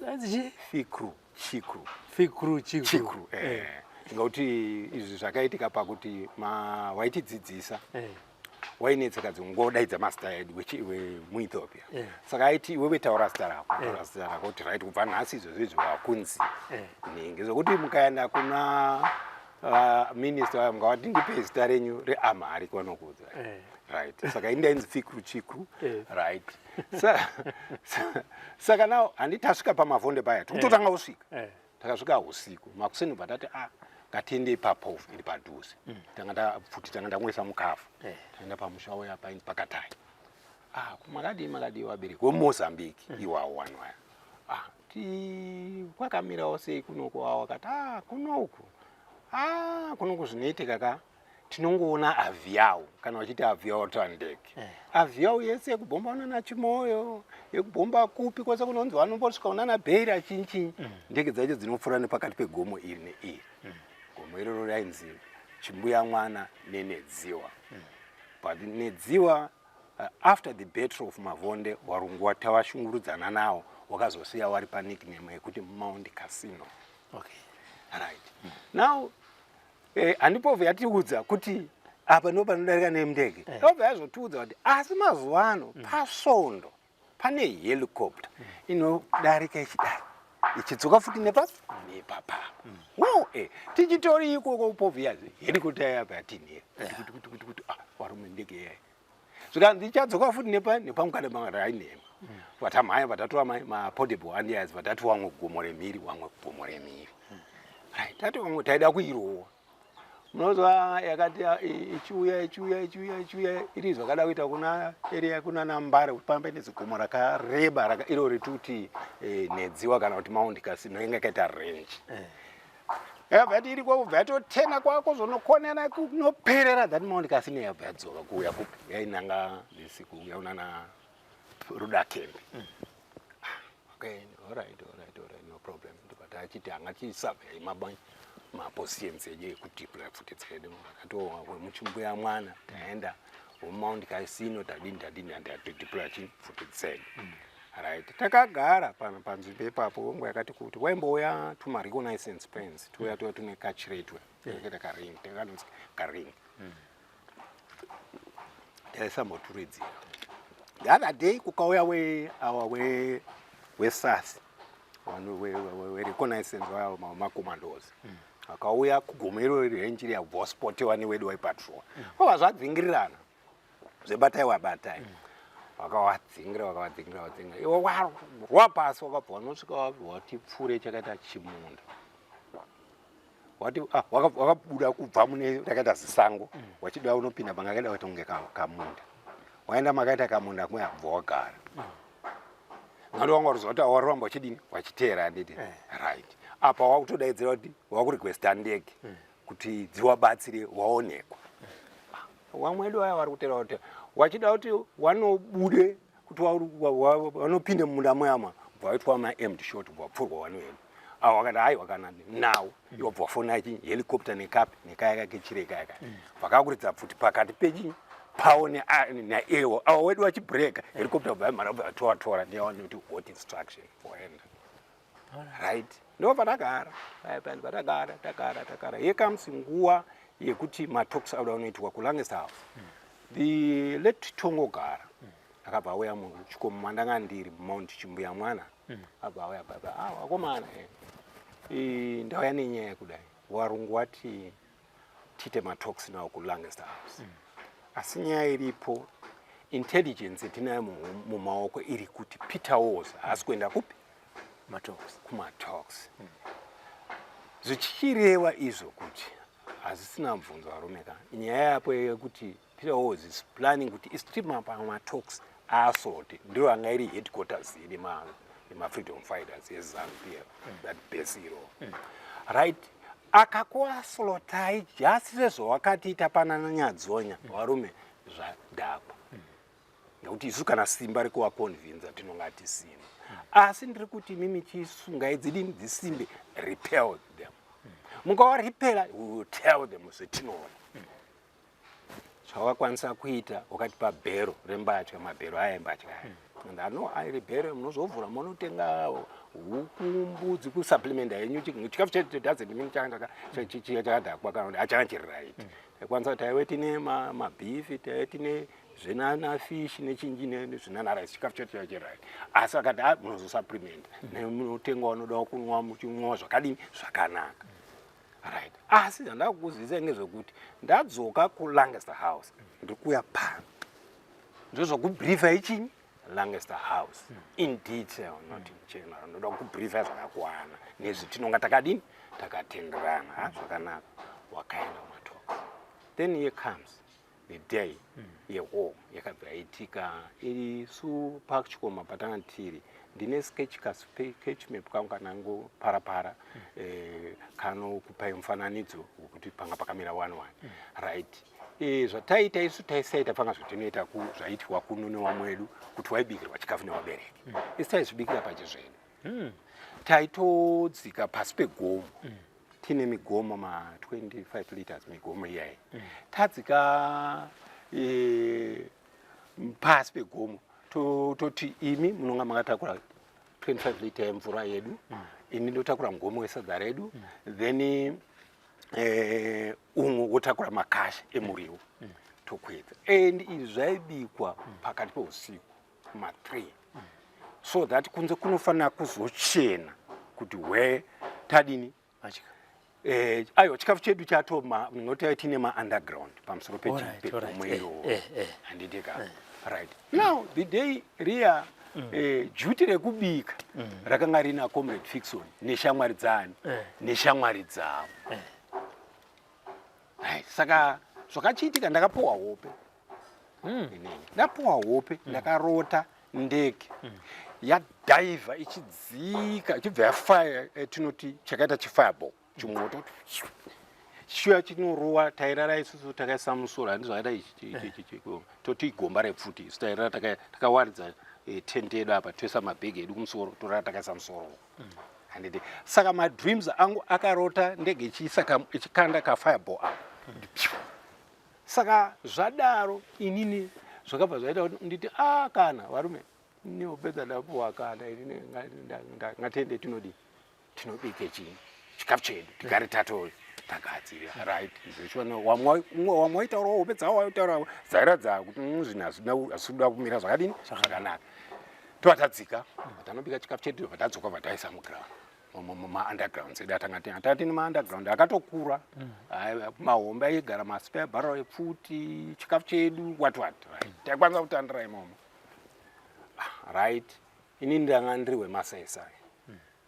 Ainzi chi? Fikru Chikru. Fikru Chikru. Chikru, eh. Ngekuti izvi zvakaitika pakuti waitidzidzisa wainetseka dzingodaidza mazita edu wemuEthiopia. Saka aiti, "Iwewe taura zita rako, taura zita rako," kuti, "Right, kubva nhasi izvozvo izvi wakunzi nhingi." Zvokuti mukaenda kuna minister wayo, mungavati, "Ndipe zita renyu reAmharic," vanokuudza. Right, saka ini ndainzi Fikru Chikru. Right, saka now handiti tasvika paMavhonde paya, tikutotanga kusvika. Takasvika usiku, makuseni bva tati, "Ah, ngatiende ipapofu iri padhuze." Tanga tapfuti, tanga tangoisa mukafu. Taenda pamusha uya painzi paKatai. "Ah, makadii, makadii vabereki weMozambique iwawo wanhu aya? Ah, ti kwakamirawo sei kunoku?" Awo akati, "Ah, kunoku, ah, kunoku zvinoitika ka, tinongoona avião." Kana vachiti avião, taura ndege. Avião yese yekubhomba unana Chimoyo, yekubhomba kupi kwese kunonzi vanombosvika unana Beira, chinchinyi, ndege dzacho dzinopfuura nepakati pegomo iri neiri. Gomo iroro rainzi Chimbuya Mwana neNedziwa. But Nedziwa, after the Battle of Mavonde, warungu watavashungurudzana nawo wakazosiya wari panickname yekuti Mount Casino. Right, now handipovha yatiudza kuti apa ndo panodarika nemndege. Obva yazotiudza kuti asi mazuva ano pasvondo pane helicopter inodarika ichidai, ichidzoka futi nepa nepapapa wo. Tichitori ikoko, povha helicopter yabva yatinhira kuti kuti kuti kuti, "Ah, varume, ndege yaya." Zvikanzi ichadzoka futi nepa nepamukana rainhema. Vatamhanya, vatatora maportable anti-airs, vatati wamwe gomo remhiri, wamwe gomo remhiri. Right, tati wamwe taida kuirowa. Munozwa yakati ichiuya, ichiuya, ichiuya, ichiuya, iri zvakada kuita kuna area kuna Nambare, kuti pamba nezigomo rakareba iro rituti Nedziwa kana kuti Mount Casino, inga yakaita range. Yakabva yati iri kwakubva yatotena kwakuzonokonera kunoperera that Mount Casino. Yabva yadzoka kuuya kupi, yainanga this kuuya unana Rudakembe. Okay, all right, no problem. Ndobva tachiti hangatisurvey mapositions edu ekudeploya pfuti dzedu. Akati wemuchimbuya mwana taenda, weMount Casino tadini, tadini, tadeploya chipfuti dzedu. Right, takagara panzvimbo ipapo nguva yakati kuti. Waimbouya tuma reconnaissance planes, tuya tuya tune kachiretwe takaita karing, takanonzi karing, taisamboturidzira. The other day kukauya we awa we wesasi vanhu wereconnaissance vaya, macommandos akauya kugomo iro range riya, vospotiwa newedu waipatrol, kwabva zvadzingirirana zvebatai wabatai. Wakavadzingira, wakavadzingira, vadzingira. Iwe warwa pasi, wakabva wanosvika wati pfuure chakaita chimunda. Wati ah, wakabuda kubva mune rakaita zisango, wachida unopinda pangakaita kuti kunge kamunda. Waenda makaita kamunda kumwe abva wagara. Ngati wanga waruziva kuti waramba uchidini, wachiteera handiti? Right. Apa wakutodaidzira kuti wakurequesta ndege kuti dziwabatsire waonekwa. Wamwe wedu vaya vari kutera kuti wachida kuti wanobude kuti wanopinde mumunda muyama, bva waitwa maempty shot, bva wapfurwa wanoenda. Awo wakati aiwa kana nawo iwo bva wafona chi helicopter nekapi nekaya kake chireka yaka vakakuridza pfuti pakati pechi pawo naewo awo wedu wachibreka helicopter, bva yamhara bva yatovatora newanoti hot instruction voenda. Right, ndo patagara patagara tagara tagara. Here comes nguva yekuti matalks auda unoitwa kuLancaster House. The late Tongogara akabva auya muchikomo mandanga ndiri, Mount Chimbuya Mwana. Abva auya baba, ah, wakomana, ndauya nenyaya yekudai, warungu wati tiite matalks nawo kuLancaster House, asi nyaya iripo, intelligence yetinayo mumaoko iri kuti Peter Walls haasi kuenda kupi? Matalks. Kumatalks. Zvichireva izvo kuti hazisina mubvunzo, varume ka, nyaya yapo yekuti Peter Walls is planning kuti isu pamatalks aasoti ndiro anga iri headquarters yemafreedom fighters yeZANU PF, that base iro, right? Akakuaslotai just sezvawakatiita panana Nyadzonya, varume, zvadhakwa, nekuti isu kana simba rekuvaconvinza tinonga tisina. Asi ndiri kuti mimi chisungai dzidini dzisimbe, repel them. Mukawarepela, we will tell them zvetinoona. Zvawakwanisa kuita, wakatipa bhero rembatya, mabhero aya embatya aya, and ano airi bhero munozovhura munotenga huku, mbudzi, kusupplementa yenyu chikafu chedu. Doesn't mean chakadhakwa kana kuti hachanga chiri right. Taikwanisa kuti taive tine mabeef, taive tine zvinana fish nechinji nezvinana rice, chikafu chedu chaive chiri right. Asi akati a munozosupplementa nemunotenga wanoda kunwa, muchinwa zvakadini, zvakanaka, right? Asi zvandakukuzivisa ngezvekuti ndadzoka kuLancaster House, ndiri kuuya pano ndozvokubriefa ichinyi Lancaster House in detail, not in general. Ndoda kubriefa zvakakwana nezvitinonga takadini, takatenderana. Ha, zvakanaka, wakaenda kumatalks. Then here comes the day yewar yakabva yaitika. Isu pachikoma patanga tiri, ndine sketch, kasketch map kangu kanango parapara, kanokupai mufananidzo wekuti panga pakamira one one, right? Zvataita isu, taisaita panga zvatinoita zvaiitwa kuno newamwe wedu kuti waibikirwa chikafu nevabereki. Isu taizvibikira pachezvedu. Taitodzika pasi pegomo, tine migomo ma25 liters, migomo iyayi. Tadzika pasi pegomo, toti imi munonga makatakura 25 liter yemvura yedu, ini ndotakura mugomo wesadza redu, then umwe wotakura makasha emuriwo, tokwedza. And izvi zvaibikwa pakati peusiku ma3, so that kunze kunofanira kuzochena kuti hwe tadini. Madya. Aiwa, chikafu chedu chatoma noti tine maunderground pamusoro pegomo iroro. Handiti ka? Right, now the day riya, duty rekubika rakanga rina Comrade Fixon neshamwari dzani, neshamwari dzavo. Right, saka zvakachiitika, ndakapuwa hope. Inini ndapuwa hope, ndakarota ndege yadhaivha ichidzika, ichibva yafire, tinoti chakaita chifireball, chimoto chiuya chinorowa. Tairara isusu takaisa musoro, handi zvakaita ichi, toti igomba repfuti. Isu tairara takawaridza tende yedu apa, toisa mabhegi edu kumusoro, torara takaisa musoro, handiti? Saka madreams angu akarota ndege ichiisa ichikanda kafireball apa. Saka zvadaro, inini zvakabva zvaita kuti nditi, a kana varume, neopedza ndapuwa kana inini, ngatiende tinodii, tinobike chii, chikafu chedu, tigare tato tagadzira, right? Zvichiona wamwe waitaurawo hope dzavo, waitaura dzairadza kuti zvinhu hazvina kuda kumira zvakadini, zvakanaka. Tova tadzika, tanobika chikafu chedu, bva tadzoka, bva taisa muground, maundergrounds edu atanga tine maunderground akatokura. Ai, mahombe aigara maspare barrel epfuti, chikafu chedu, what what, right? Taikwanisa kutandira imomo. Right, ini ndanga ndiri wemasaisai,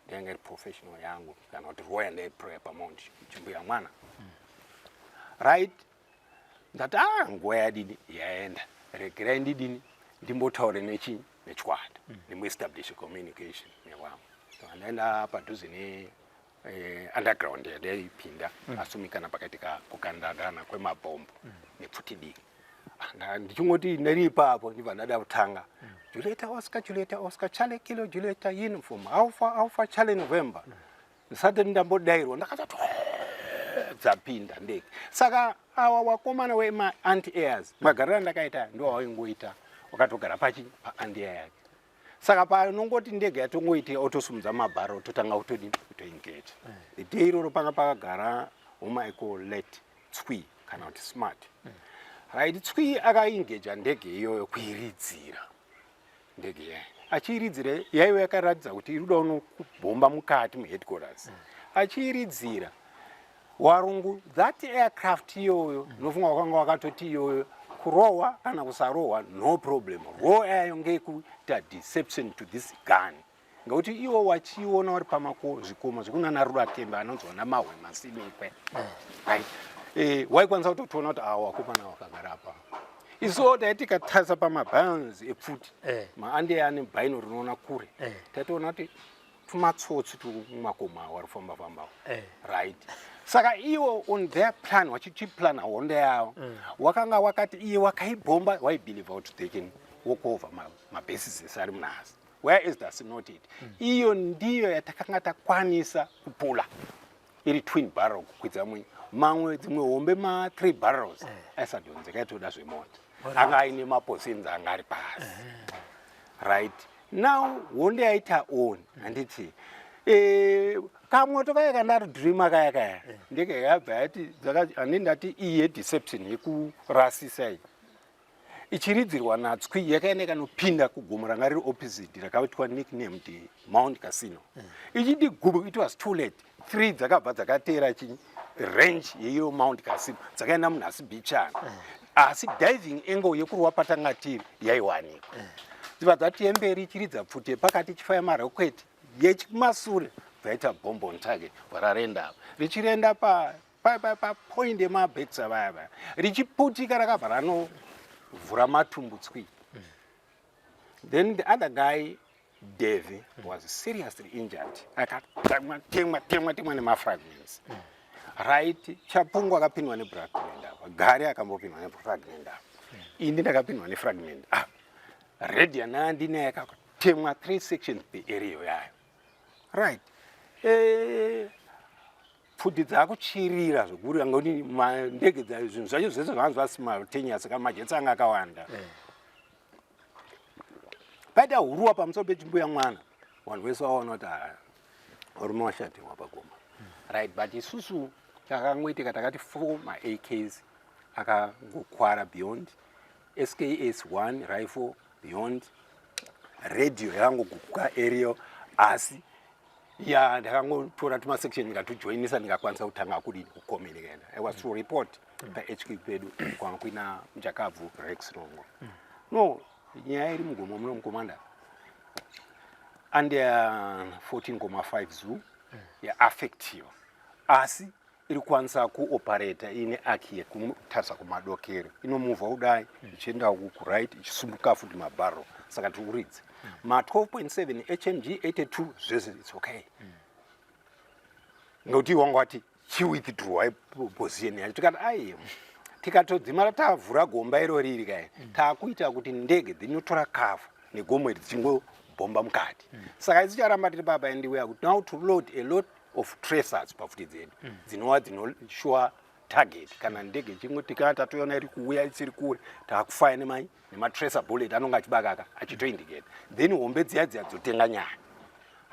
ndanga iri professional yangu kana kuti role yandaiplaya paMount Chimbuya Mwana. Right, ndati, a nguva yadini yaenda, regerai ndidini, ndimbotaure nechi nechikwata, ndimboestablish communication nevamwe. Saka ndaenda padhuze ne underground yandaipinda, asumikana pakaitika kukandadana kwemabhombo nepfuti diki. Ndichingoti ndiri ipapo, ndibva ndada kutanga, "Julieta Oscar, Julieta Oscar, Charlie Kilo Julieta Uniform Alpha Alpha Charlie November." Ndisati ndambodairwa, ndakatoti dzapinda ndege. Saka awa wakomana wema-anti airs, magariro andakaita ndo waingoita, wakatogara pachi paanti-air yake. Saka panongoti ndege yatongoitika, otosumudza mabhara, ototanga kutodini, kutoengage. The day iroro panga pakagara uMichael Let Tswi kana kuti Smart. Right, Tswi akaengeja ndege iyoyo, kuiridzira ndege yayo. Achiiridzira, yaiva yakaratidza kuti iri kuda unokubhomba mukati muheadquarters. Achiiridzira warungu that aircraft iyoyo, nofunga wakanga wakatoti iyoyo kurohwa kana kusarohwa, no problem. Role yayo ngeyekuita deception to this gun, ngekuti iwo wachiona uri pamako zvikomo zvekunana Rurakembe anonzwa namahwe masimikwe. Right, waikwanisa kutotoona kuti awa wakomana wakagara apa. Isuwo taiti tikatarisa pamabands epfuti, maandiye ane bino rinoona kure, taitoona kuti tumatsotsi tumakomo awo ari kufamba fambawo. Right, saka iwo on their plan, wachichiplana hondo yavo, wakanga wakati iye wakaibhomba, waibelieva kuti they can walk over mabases ese ari munhasi, whereas that's not it. Iyo ndiyo yatakanga takwanisa kupula iri twin barrel, kukwidza mwe mamwe dzimwe hombe ma3 barrels aisadhonzeka, aitoda zvemota, anga aine mapositions anga ari pasi. Right, now hondo yaita on, handiti? Kamoto kaya kandari-dreama kaya kaya, ndege yabva yati handi ndati iyi yedeception yekurasisa iyi ichiridzirwa naTswi, yakaenda ikanopinda kugomo ranga riri opposite rakaitwa nicknamed Mount Casino. Ichiti gubu, it was too late. Three dzakabva dzakateera chi range yeiyo Mount Casino, dzakaenda munhasi bichana, asi diving angle yekurwa patanga tiri yaiwanikwa. Dzibva dzati yemberi ichiridza pfuti, yepakati ichifaya marokweti, yechikumasure dzaita bomb on target. Bva apa richirenda papoint yemabhekisa vaya vaya, richiputika, rakabva ranovhura matumbu Tswi. Then the other guy, Davy, was seriously injured, akatemwa temwa temwa temwa nemafragments. Right, Chapungu akapindwa nefragment apa, Gari akambopindwa nefragment apa, ini ndakapindwa nefragment apa, radio nandinaye akatemwa three sections pearea yayo. Right, pfuti dzakuchirira zvekuri ngekuti ndege zvinhu zvacho zvese zvanga zvasimultaneous, kamajetsi anga akawanda. Paita huruwa pamusoro peChimbuya Mwana, vanhu vese vaona kuti, "Ah, varume washatirwa pagoma." Right, but isusu takangoitika takati four maAKs akangokwara beyond, SKS 1 rifle beyond, radio yakangoguguka aerial. Asi ya ndakangotora tumasection, ndikatujoinisa, ndikakwanisa kutanga kudini, kucommunicata. I was to report paHQ pedu kwanga kuina Muchakabvu Rex Rongo. No, nyaya iri mugomo muno, mukomanda, under 14,5 zoo yaaffectiwa, asi iri kukwanisa kuoperata ine arc yekutarisa kumadokero, inomuvha kudai ichienda kuright, ichisumbuka futi mabharo. Saka tiri kuridza ma12.7 HMG 82 zvese, it's okay, ngekuti wanga wati chiwithdraw position yacho. Tikati ai, tikatodzimara tavhura gomba iro riri kai, taakuita kuti ndege dzinotora cover negomo iri, dzichingobhomba mukati. Saka isi charamba tiri papa, and we are now to load a lot of tracers pfuti dzedu, dzinova dzinoshuwa target. Kana ndege chingoti kana tatoona iri kuuya isiri kure, taakufaya nemai nematracer bullet anonge achibakaka achitoindicate, then hombe dziya dziya dzotenga nyaya.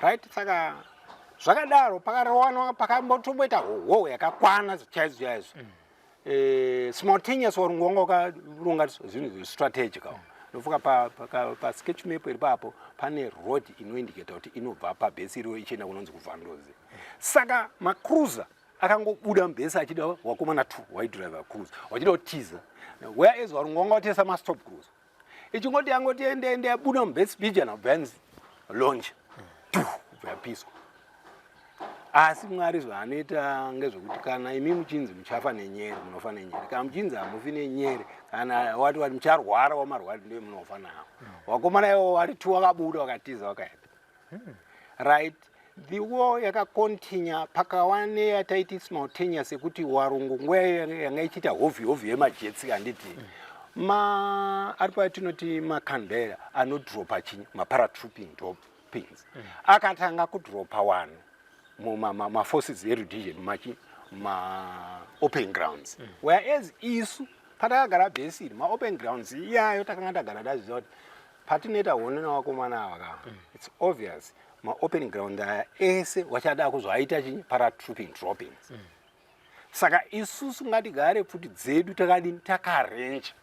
Right, saka zvakadaro pakarowanwa, pakambotomboita hoho yakakwana chaizvo chaizvo. Simultaneous warungu wanga wakaronga zvinhu zvestrategical. Ndofunga pasketch map iri papo pane road inoindicata kuti inobva pabhesi iriyo ichienda kunonzi kuVandozi. Saka macruiser akangobuda mubhesi achida wakomana two waidriver cruiser, wachida kutiza, whereas varungu vanga vatesa mastop cruiser. Ichingoti yangoti ende ende yabuda mubhesi bijana bvanzi launch tu kubva yapiswa. Asi Mwari zvaanoita ngezvekuti kana imi muchinzi muchafa nenyere, munofa nenyere. Kana muchinzi hamufi nenyere, kana wati wati mucharwara wamarwari ndiye munofa nawo. Wakomana iwo wari tu wakabuda wakatiza wakaenda. Right, the war yakakontinya pakawa neyataiti simultaneous yekuti warungu nguva yanga ichiita hovhi hovhi yemajetsi handiti ma ari patinoti macanberra anodropa chinyi maparatrooping droppings akatanga kudropa wanhu mumaforces eredision machi maopen grounds, whereas isu patakagara base iri maopen grounds iyayo takanga tagara taziva kuti patinoita hondo navakomana ava ka, it's obvious maopen ground aya ese wachada kuzoaita chinyi paratrooping droppings. Saka isusu ngatigare pfuti dzedu takadini takarenja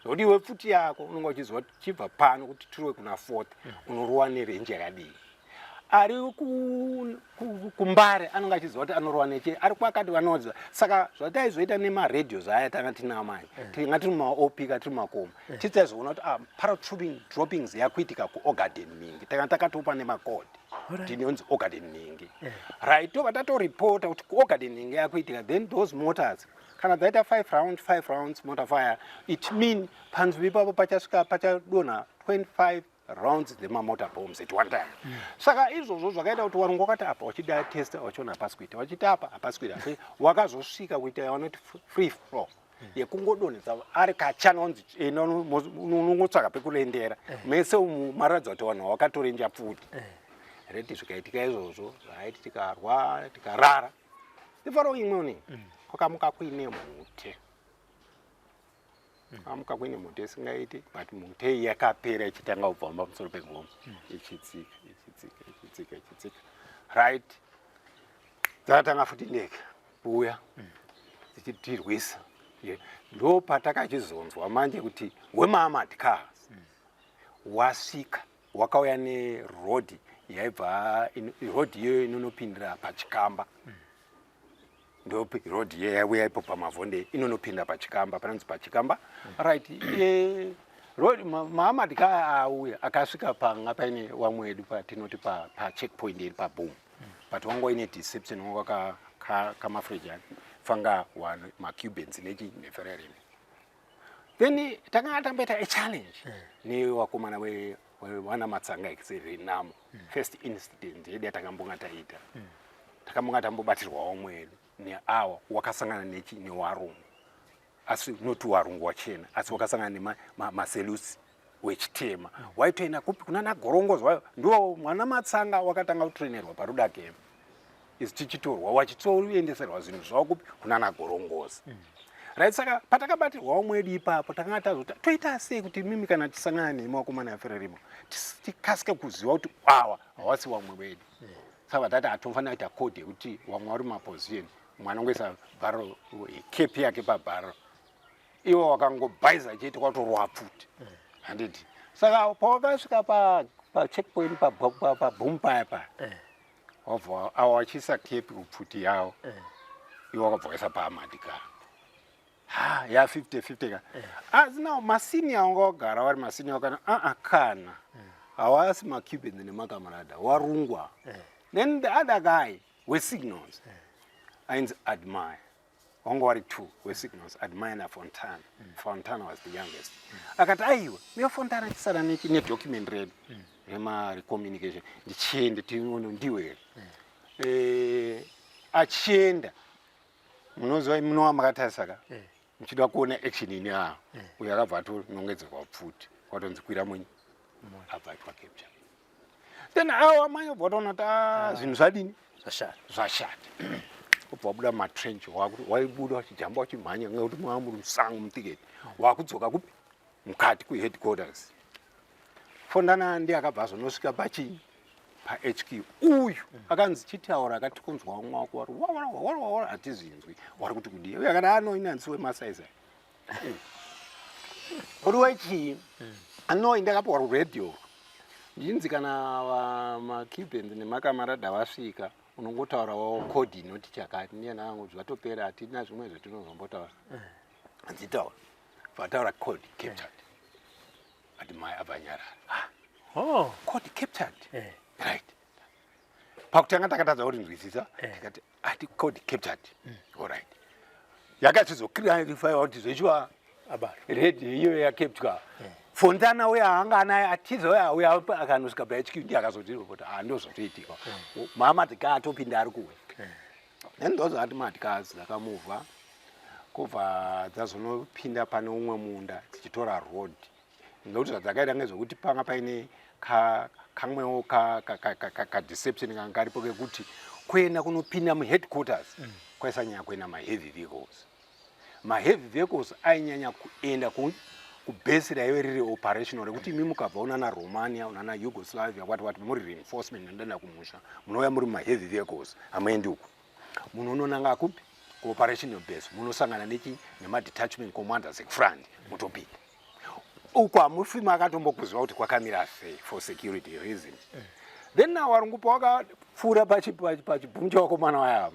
zvokuti iwe pfuti yako unonga uchiziva kuti chibva pano kuti tirwe kuna fourth unorowa nerenji yakadii. Ari kuMbare anonge achiziva kuti anorowa neche ari kwakati vanoziva. Saka zvataizoita nemaradios aya tanga tinawo manje, tinga tiri mumaopika tiri mumakomo, titaizoona kuti ah, paratrooping droppings yakuitika kuOgaden ningi, tanga takatopa nemakodi tinonzi Ogaden ningi, right? Tobva tatoripota kuti kuOgaden ningi yakuitika. Then those mortars kana dzaita 5 round 5 rounds mortar fire, it mean panzvimbo ipapo pachasvika pachadonha 25 rounds dzemamortar bombs at one time. Saka izvozvo zvakaita kuti warungu wakati apa wachida testa wachiona hapasi kuita, wachiti apa hapasi kuita, wakazosvika kuita yavanoti free flow yekungodonhedza ari kachana onzi unongotsvaka pekurendera mese umu maratidza kuti vanhu vakatorenja pfuti reti. Zvikaitika izvozvo, right, tikarwa tikarara. The following morning kwakamuka kuine mhute, kwamuka kuine mhute isingaiti, but mhute iyi yakapera ichitanga kubva pamusoro pegomo ichitsika ichitsika ichitsika ichitsika, right? Dzakatanga futi ndege kuuya dzichitirwisa. Ndo patakachizonzwa manje kuti wemaarmored cars wasvika, wakauya nerodhi yaibva rodhi iyoyo inonopindira pachikamba. Ndo rodhi iyoyo yauya ipo pamavhonde inonopinda pachikamba panonzi pachikamba, right? Road maarmored car auya akasvika panga paine wamwe wedu patinoti pacheckpoint iri paboom, but wanga uine deception, wanga camouflage fanga one maCubans nechi neFerrari. Then takanga tamboita a challenge nevakomana vana Matsanga eRenamo. First incident yedu yatakambonga taita, takambonga tambobatirwa wamwe wedu neawa wakasangana nechi newarungu, asi noti warungu wachena, asi wakasangana nemaselusi wechitema. Waitoenda kupi kuna naGorongozi, ndo mwana Matsanga wakatanga kutrainirwa paRudakema isi tichitorwa wachitoendeserwa zvinhu zvavo kupi kuna naGorongozi, right? Saka patakabatirwawo mwedu ipapo takanga tazoti toita sei kuti mimi kana tisangana nemi wakomana yaFererimo tikasike kuziva kuti awa hawasi wamwe wedu. Saka tati hatofanira kuita code yekuti wamwe vari mumaposition, mwana ungoisa barrel cap yake pabarrel, iwo wakangobhaiza chete kwatorwa pfuti, handiti? Saka pawakasvika pacheckpoint paboom paya paya wabva awa wachiisa cap kupfuti yavo, iwo wakabva waisa paarmored car ha ya 50 50 ka. Asi nawo masenior wanga wagara vari masenior kana aa kana hawasi maCubans nemakamarada warungwa. Then the other guy wesignals ainzi Admire, wanga wari two wesignals, Admire naFontana. Fontana was the youngest. Akati aiwa niyo Fontana chisara nedocument redu remarecommunication ndichiende tione ndiwe here. Achienda munoziva munova makatarisa ka muchida kuona action ini aa uyo akabva atonongedzerwa pfuti kwatonzi kwira munyi abva aitwa capture. Then awa manye ubva watoona kuti ah, zvinhu zvadini zvashata. Zvashata. Ubva wabuda mumatrench, waibuda wachijamba wachimhanya ngekuti mava muri musango mutiketi, wakudzoka kupi mukati kuheadquarters. Fontana ndiye akabva azonosvika pachii paHQ. Uyu akanzi chitaura, akati kunzwa vamwe wako wari wawara wawara wawara hatizvinzwi wari kuti kudii. Uyu akati anoinanzi wemasaisai uri wechii anoi ndakapiwa ruredhiyo ndinzi kana maCubans nemakamarada vasvika unongotaurawo code inoti chakati ndiye nangu zvatopera, hatina zvimwe zvatinozombotaura. Hanzitaura vataura code captured. Ati mai abva anyarara. Ah, Oh. code captured. Eh. Right. Pakutanga takatadza kurinzwisisa. Eh. Tikati ati code captured. Alright. Yakachizoclarify kuti zvechiwa Abatwa. Radio iyo yakeptwa. Fontana uya anga anaye atiza uya uya akanosvika paHQ, ndiye akazoti ah, ndozvotoitika. Maarmoured car atopinda ari kuwe. Then those armoured cars dzakamuvha kubva dzazonopinda pane umwe munda dzichitora road, nokuti zvadzakaita ngezvekuti panga paine kamwewo kadeception kanga karipo kekuti kuenda kunopinda muheadquarters kwaisanyanya kuenda maheavy vehicles. Maheavy vehicles ainyanya kuenda kubhesi raive riri operational, rekuti imi mukabva unana Romania, unana Yugoslavia, wati wati muri reinforcement ndoenda kumusha, munouya muri mumaheavy vehicles. Hamuendi uku, munononanga kupi? Kuoperational base. Munosangana nechi nemadetachment commanders ekufront, mutopinda uku. Hamufi makatombokuziva kuti kwakamira sei for security reasons. Then now varungu pawakapfuura pachibhumu chevakomana vaya,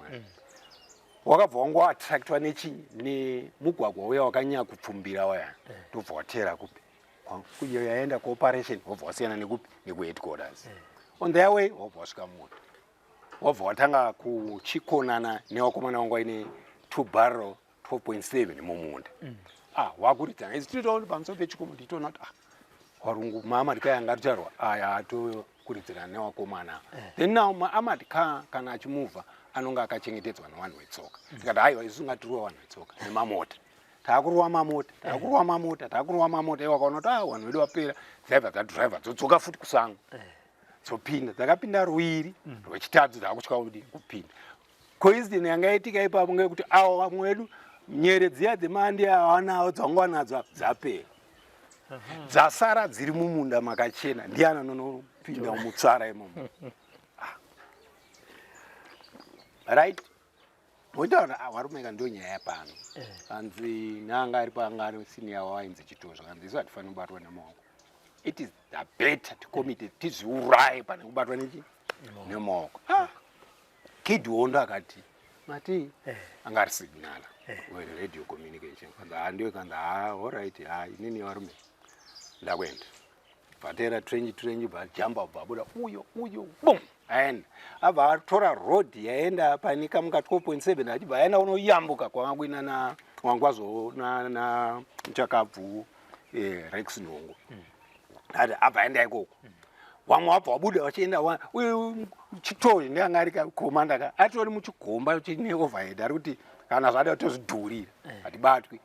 wakabva wangoattractwa nechi nemugwagwa uya wakanyanya kupfumbira waya, ndobva wateera kupi? Iyo yaenda kuoperation, wobva wasiyana nekupi? Nekuheadquarters. On their way wobva wasvika mota, wabva watanga kuchikonana nevakomana vangu vaine two barrel 12.7 mumunda. Ah, wakuridzana isi titoona pamusoro pechikomo, tichitoona kuti ah, varungu maarmoured car yanga atotaurwa aya atokuridzirana nevakomana. Then now maarmoured car kana achimuvha anonge akachengetedzwa nevanhu vetsoka. Tikati haiwa, isu ngatirove vanhu vetsoka nemamota. Taakurova mamota, taakurova mamota, taakurova mamota. Iwo wakaona kuti ah, vanhu vedu vapera. Dzaibva dzadhiraivha dzodzoka futi kusango, dzopinda. Dzakapinda ruviri, rwechitatu dzakutya kudi kupinda. Coincidence yanga yaitika ipapo ngekuti avo vamwe vedu nyere dziya dzemandi avanawo dzavanga vanadzo dzapera, dzasara dziri mumunda makachena. Ndiani anonopinda mutsara imomo? Ah. Right, wotaura, ah, warumeka ndo nyaya pano. Kanzi nanga ari panga ari senior wainzi Chitozvo, kanzi isu hatifaniri kubatwa nemaoko. It is the better ticommite tizviuraye pane kubatwa nechi nemaoko. Ah, Kid Hondo akati mati anga ari signaller radio communication. Kanzi ha, ndiyo. Kanzi ha, alright, ha, inini varume ndakuenda. Bvatera trench, trench, bvajamba, bvabuda uyo uyo, bum, aenda. Abva atora road yaenda pane kamuka 12.7, achibva aenda unoyambuka kwanga kuina na wangwazo na muchakabvu Rex Nhongo. Ati abva aenda ikoko, vamwe vabva vabuda vachienda. Uyu Chitori ndianga ari commander ka, atori muchigomba chine overhead, ari kuti kana zvada tozvidhurira, hatibatwi.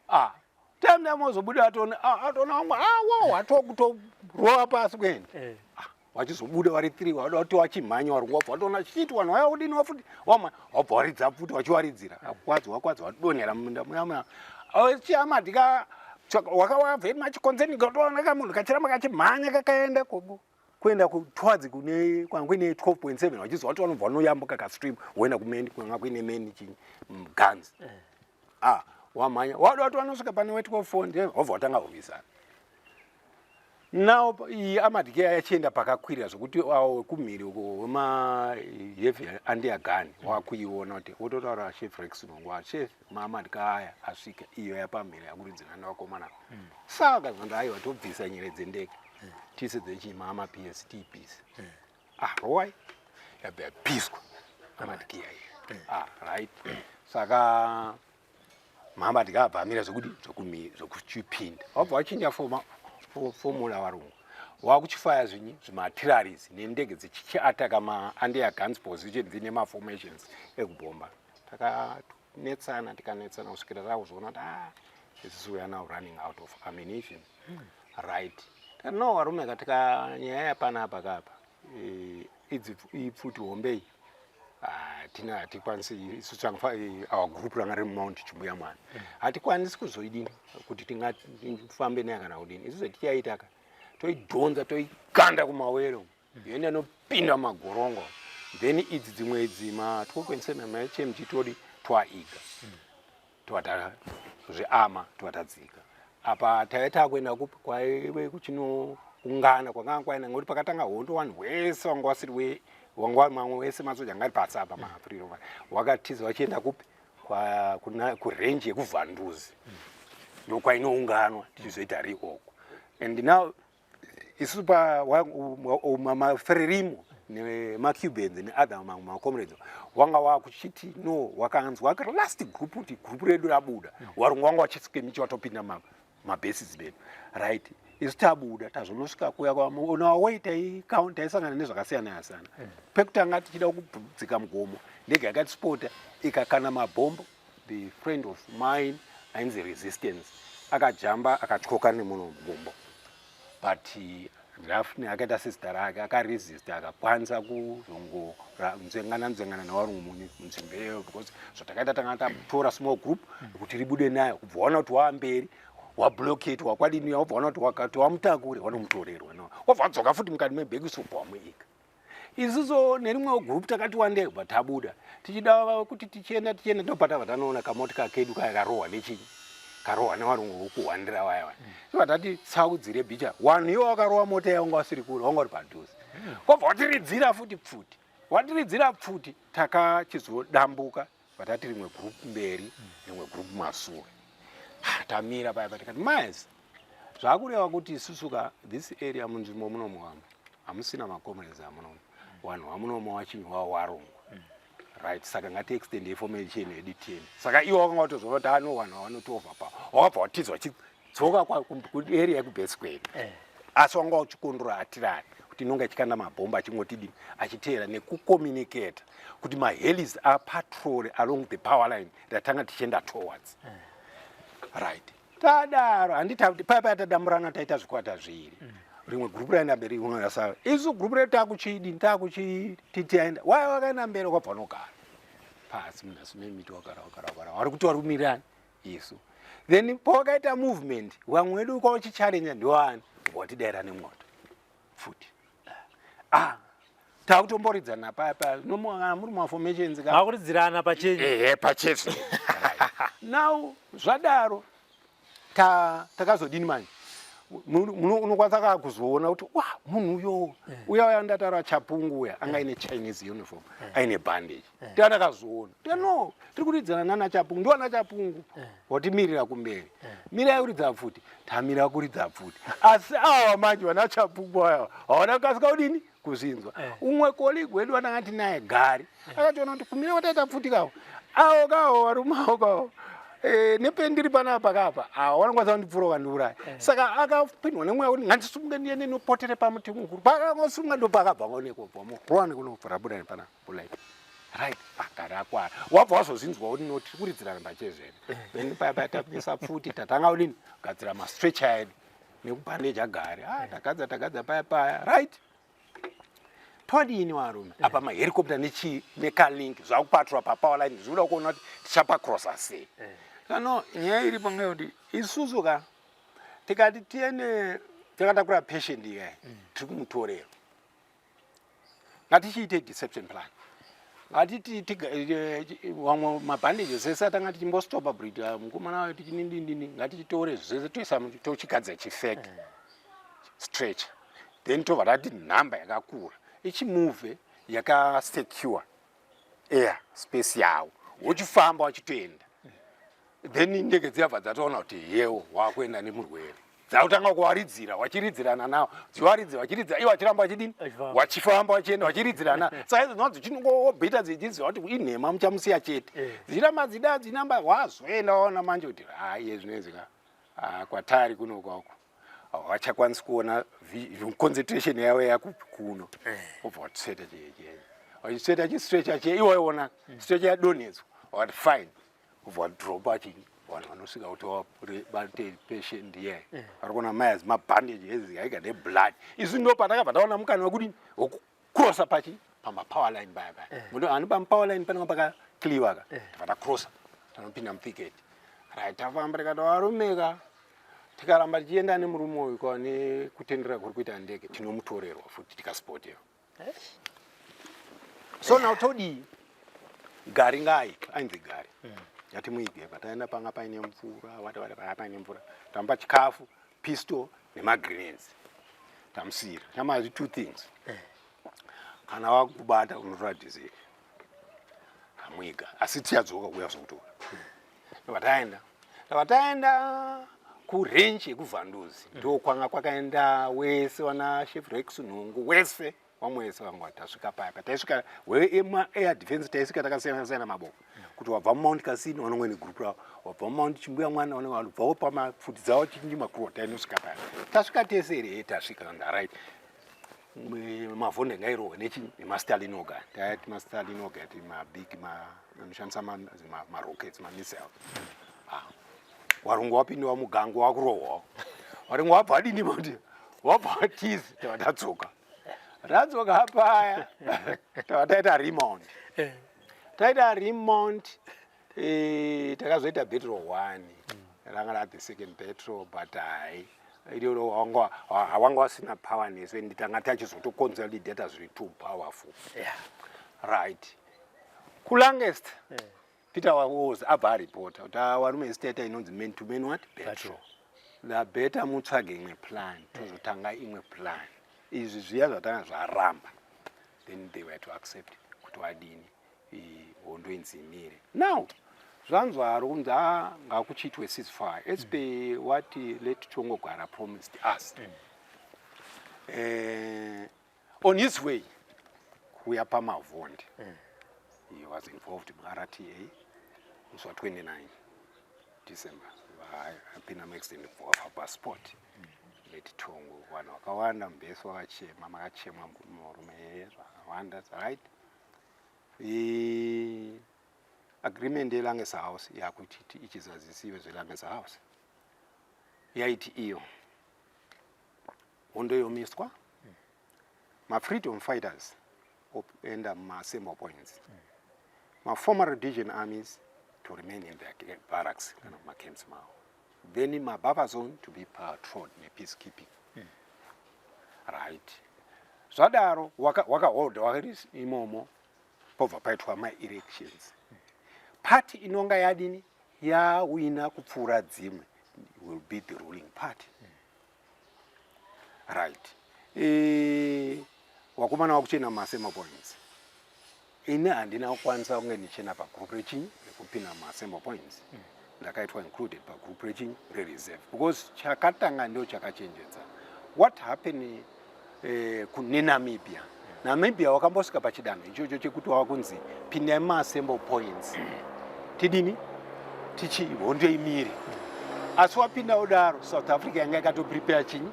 Ah, time time wazobuda atona, ah, atona vamwe awo watokutorova pasi kuenda. Vachizobuda vari three, vada kuti vachimhanya vari wabva watoona shit, vanhu vaya udini wafuti wamwe wabva waridza pfuti vachiwaridzira akwadzi wakwadzi wadonhera mumunda muya muya. Chiamadhika wakava very much concerned, katoona kamunhu kachiramba kachimhanya kakaenda kuenda towards kune kwanga kuine 12.7, vachizwa kuti vanobva vanoyambuka kastream woenda kumeni kwanga kuine meni chi guns. Ah, wamhanya wada kuti vanosvika pane we12 wabva watanga kurwisana. Now iyi armoured car yachienda pakakwirira zvokuti awo wekumhiri uko wemaheavy anti-gun wakuiona kuti wototaura Chef Rex Nongwa, "Chef, maarmoured car aya asvika." Iyo yapamhiri yakuridzana nevakomana. Saka zvanzi aiwa, tobvisa nyere dzendege tiise dzechimama ps tiipise. Ah, rowai, yabva yapiswa armoured car iyo. Ah, right. Saka maarmoured car abva amira zvekudi zvekuchipinda, wabva wachinja formula. Varungu wakuchifaya zvinyi zvimaartilleries nendege dzichichiataka maanti-air guns position dzine maformations ekubhomba. Takanetsana, tikanetsana kusvikira takuzoona kuti ah, isusu we are now running out of ammunition. Right, tikati no, varume, katika nyaya yapanapa kapa idzi ipfuti hombe iyi hatina, hatikwanisi isu tanga our group ranga riri mumount Chimbuya Mwana, hatikwanisi kuzoidini kuti tingafambe nayo kana kudini. Isu zvatichaita ka, toidhonza toikanda kumawere umu, yoenda nopinda mumagorongo. Then idzi dzimwe idzi ma 12.7 maHMG todi twaiga twata zviama twatadzika. Apa taive takuenda kupi? Kwaive kuchinoungana kwakanga kwaenda, ngekuti pakatanga hondo vanhu wese wanga wasiri wanga mamwe wese masoja anga ari pasi apa maafriro wakatiza vachienda kupi? Kurenji yekuVhanduzi, ndokwainounganwa tichizoita reorg. And now isu pamafererimo nemaCubans neother macomrades wanga wakuchiti no, wakanzwa last group kuti group redu rabuda, varungu wanga vachisukemichi watopinda mabases medu, right? Isu tabuda, tazonosvika kuya on our way, taisangana nezvakasiyana siyana. Pekutanga tichida kudzika mugomo, ndege yakatispota ikakana mabhombo. The friend of mine ainzi Resistance akajamba, akatyoka nemuno mugombo, but Rafne akaita sezita rake, akaresista, akakwanisa kuzongonzvengana nzvengana nevarungu munzvimbo iyoyo, because zvatakaita, tanga tatora small group kuti ribude nayo. Kubva waona kuti waamberi wabloketwa kwadini, wabva waona kuti wakati wamutakure, wanomutorerwa no, wabva wadzoka futi mukati mebhekisi, ubva wamuika. Isusu nerimwe group takati wandei, kubva tabuda tichida kuti tichienda, tichienda, ndopatabva tanoona kamotika kedu kaya karohwa nechinyi, karohwa nevarungu vokuhwandira vaya vaya. Tobva tati tsaudzire bicha wanhu iwo wakarohwa mota yaunga wasiri kure, wanga uri padhuze. Kwabva watiridzira futi pfuti, watiridzira pfuti, takachizodambuka. Vatati rimwe group mberi, rimwe group masure. Tamira paya patikati miles, zvakureva kuti isusu ka this area, munzvimbo munomu wamo hamusina macomrades amunomu, vanhu vamunomu vachinhuwa warungu, right? Saka ngatiextende formation yedu tiende. Saka iwo wakanga watozova kuti ano vanhu vavanoti pa wakabva watiza wachidzoka kuarea yekubhesi kwedu. Asi wanga uchikondora artillery kuti inonga ichikanda mabhomba, achingotidini, achiteera nekucommunicata kuti mahelis apatrol along the power line ratanga tichienda towards, right? Tadaro, handiti paya paya tadamburana, taita zvikwata zviri, rimwe gurupu raenda mberi, rimwe rasara. Isu gurupu redu takuchidini, takuchiti tiaenda, waya wakaenda mberi wakabva unogara pasi munhasi memiti, wakara wakara wakara, vari kuti vari kumirirani isu. Then pawakaita movement, vamwe vedu kwauchichallenja ndiwani, watidaira nemoto futi. Ah, takutomboridzana paya paya kana muri maformations ka. Makuridzirana pachenyu. Ehe, pachezvo. Now zvadaro, takazodini manje? Unokwanisa kaa kuzoona kuti wa munhu uyo uya uya ndataura Chapungu uya anga aine Chinese uniform, aine bandage. Tia ndakazoona tia no, tiri kuridzana nana Chapungu, ndiwana Chapungu watimirira kumberi, mirai kuridza pfuti. Tamira kuridza pfuti, asi awa manje vana Chapungu aya hawana kukasika kudini kuzvinzwa. Umwe colleague wedu watanga tinaye Gari akatoona kuti kumira kwataita pfuti kawo, awo kawo varume awo kawo, nependiri panapa kapa, awo vanokwanisa kundipfura vakandiuraya. Saka akapindwa nemweya kuti ngandisumuke ndiende nopotere pamuti mukuru. Paakangosumuka ndopakabva ngaonekwa bva kunobva rabuda nepanapa bullet, right? Agara akwara, wabva wazozvinzwa kuti no, tiri kuridzirana pachezvene. Then paya paya tapisa pfuti, tatanga kudini, kugadzira mastretcher edu nekubhandeja gari. Ah, tagadza tagadza paya paya, right? Todini varume? Apa mahelicopter nechi nekalink zvakupatrwa papower line, zvikuda kuona kuti tichapacrossa sei. Kano nyaya iripo ngeyekuti isusu ka tikati tiende takatakura patient ikai, tiri kumutorera. Ngatichiite deception plan. Ngatiti vamwe mabhandeji ese atanga tichimbostopa brit mukomana wayo tichinindindini, ngatichitore zvese toisa tochigadzira chifake stretcher, then tobva tati nhamba yakakura ichimove yakasecure air space yavo, wochifamba wachitoenda. Then ndege dziyabva dzatoona kuti yewo wakuenda nemurwere, dzakutanga kuwaridzira, wachiridzirana nawo, dziwaridzira, wachiridzira, iwo achiramba achidini. Achifamba. Wachifamba, wachienda, wachiridzirana. Saka izvo zvinonzi chinongobhita dzichiziva kuti inhema, muchamusiya chete. Dzichiramba dzida dzinamba, wazoenda waona manje kuti haiye zvinezvi ka, ah, kwatari kuno kwako havachakwanisi kuona concentration yavo yakupi kuno. Wobva watsveta chiye chiye, wachitsveta chistretcher chiye, iwe waiona stretcher yadonhedzwa, wakati fine, wobva wadropa chinyi. Vanhu vanosvika kuti wabate patient iye vari kuona mayas mabandage ezi aiga neblood. Isu ndo patakabva taona mukana wekudini, wekucrossa pachi pamapower line paya paya. Muno ani pamapower line panenge pakaclear ka, tabva tacrossa, tanopinda muthicket, right? Tafamba, tikati varumeka, tikaramba tichienda nemurume uyu kwa nekutendera kuri kuita ndege, tinomutorerwa futi tikaspotewa. So now todii? Gari ngaaitwe, ainzi Gari, yatimuige. Pataenda panga paine mvura, wati wati panga paine mvura, tamupa chikafu, pistol nemagrenades, tamusiyira chamazi two things: kana wakubata unotora decision. Tamuiga, asi tichadzoka kuuya kuzokutora. Ndobva taenda, ndobva taenda. Kurange yekuVhanduzi ndo kwanga kwakaenda wese wana Chef Rex Nhungu, wese vamwe wese vanga tasvika paya pataisvika air defense, taisvika takasiyana siyana maboko, kuti wabva muMount Casino vanongwe negroup ravo, wabva muMount Chimbuya Mwana vanenge vanobvawo pamapfuti dzavo chinji makuru. Tainosvika paya, tasvika tese here? Tasvika. Right, Mavhonde ngairohwe nechi nemaStalinoga. Taiti maStalinoga ti mabig anoshandisa marockets, mamissile. Ah, warungu wapindiwa mugango, wakurohwawo. Warungu wabva adini mati wabva watizi. Tava tadzoka, tadzoka paya, tava taita remount. Taita remount, takazoita battle one, ranga ra the second battle, but hai, iroro hawanga wasina power nesu, and tanga tachizotoconsolidata zviri too powerful. Right, kuLancaster, Peter was abva aripota kuti varume, isi taita inonzi man to man what battle, the better mutsvage imwe plan, tozotanga imwe plan. Izvi zviya zvatanga zvaramba. Then they were to accept kuti wadini, hondo inzimire. Now zvanzwaro kunzi a ngakuchiitwe ceasefire as per what late Tongogara promised us. On his way kuuya paMavhonde, he was involved muRTA musi wa29 December, apinda muaccident, wafa paspot late Tongo. Vanhu vakawanda mubhesi wakachema, makachemwa murume yeye zvakawanda. Right, agreement yeLancaster House yakuti ichizadzisiwe zveLancaster House yaiti iyo hondo yomiswa, mafreedom fighters enda mumaassemble points, maformer Rhodesian armies to remain in their barracks kana mumacamps mavo, then mabuffer zone to be patrolled nepeacekeeping. Right, zvadaro wakaholda wakari imomo, pobva paitwa maelections. Party inonga yadini yawina kupfuura dzimwe will be the ruling party. Right, wakomana wakuchena mumaassemble points. Ini handina kukwanisa kunge ndichena pagroup rechinyi rekupinda mumaassemble points. Ndakaitwa included pagroup rechinyi rereserve, because chakatanga ndio chakachenjedza what happened kune Namibia. Namibia wakambosvika pachidanho ichocho chekuti wakunzi pindai mumaassemble points, tidini tichi hondo imire. Asi wapinda udaro, South Africa yanga yakatoprepare chinyi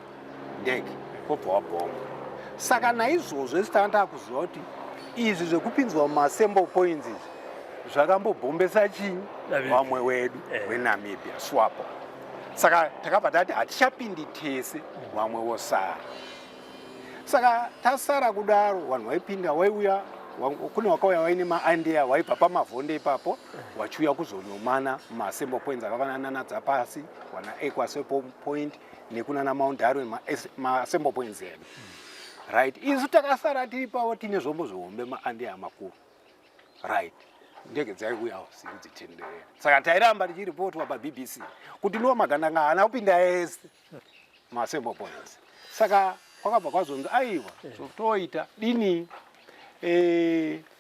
ndege, wobva wabhomba. Saka naizvozvo isi tanga takuziva kuti izvi zvekupinzwa mumaassemble points izvi zvakambobhombesa chinyi vamwe wedu weNamibia, SWAPO. Saka takabva tati hatichapindi tese, vamwe vosara. Saka tasara kudaro, vanhu vaipinda waiuya, kune wakauya waine maandeya, waibva paMavhonde ipapo wachiuya kuzonomana mumaassemble points akafanana naDzapasi, wana Equa Point nekunana Mount Darwin, maassemble points edu. Right, isu takasara tiri pavo tine zvombo zvihombe, maandeya makuru. Right, ndege dzaiuyawo dzitenderera, saka tairamba tichiripotwa paBBC kuti ndiwo magandanga haana kupinda ese maassemble points. Saka kwakabva kwazonzi aiwa, zvotoita dini,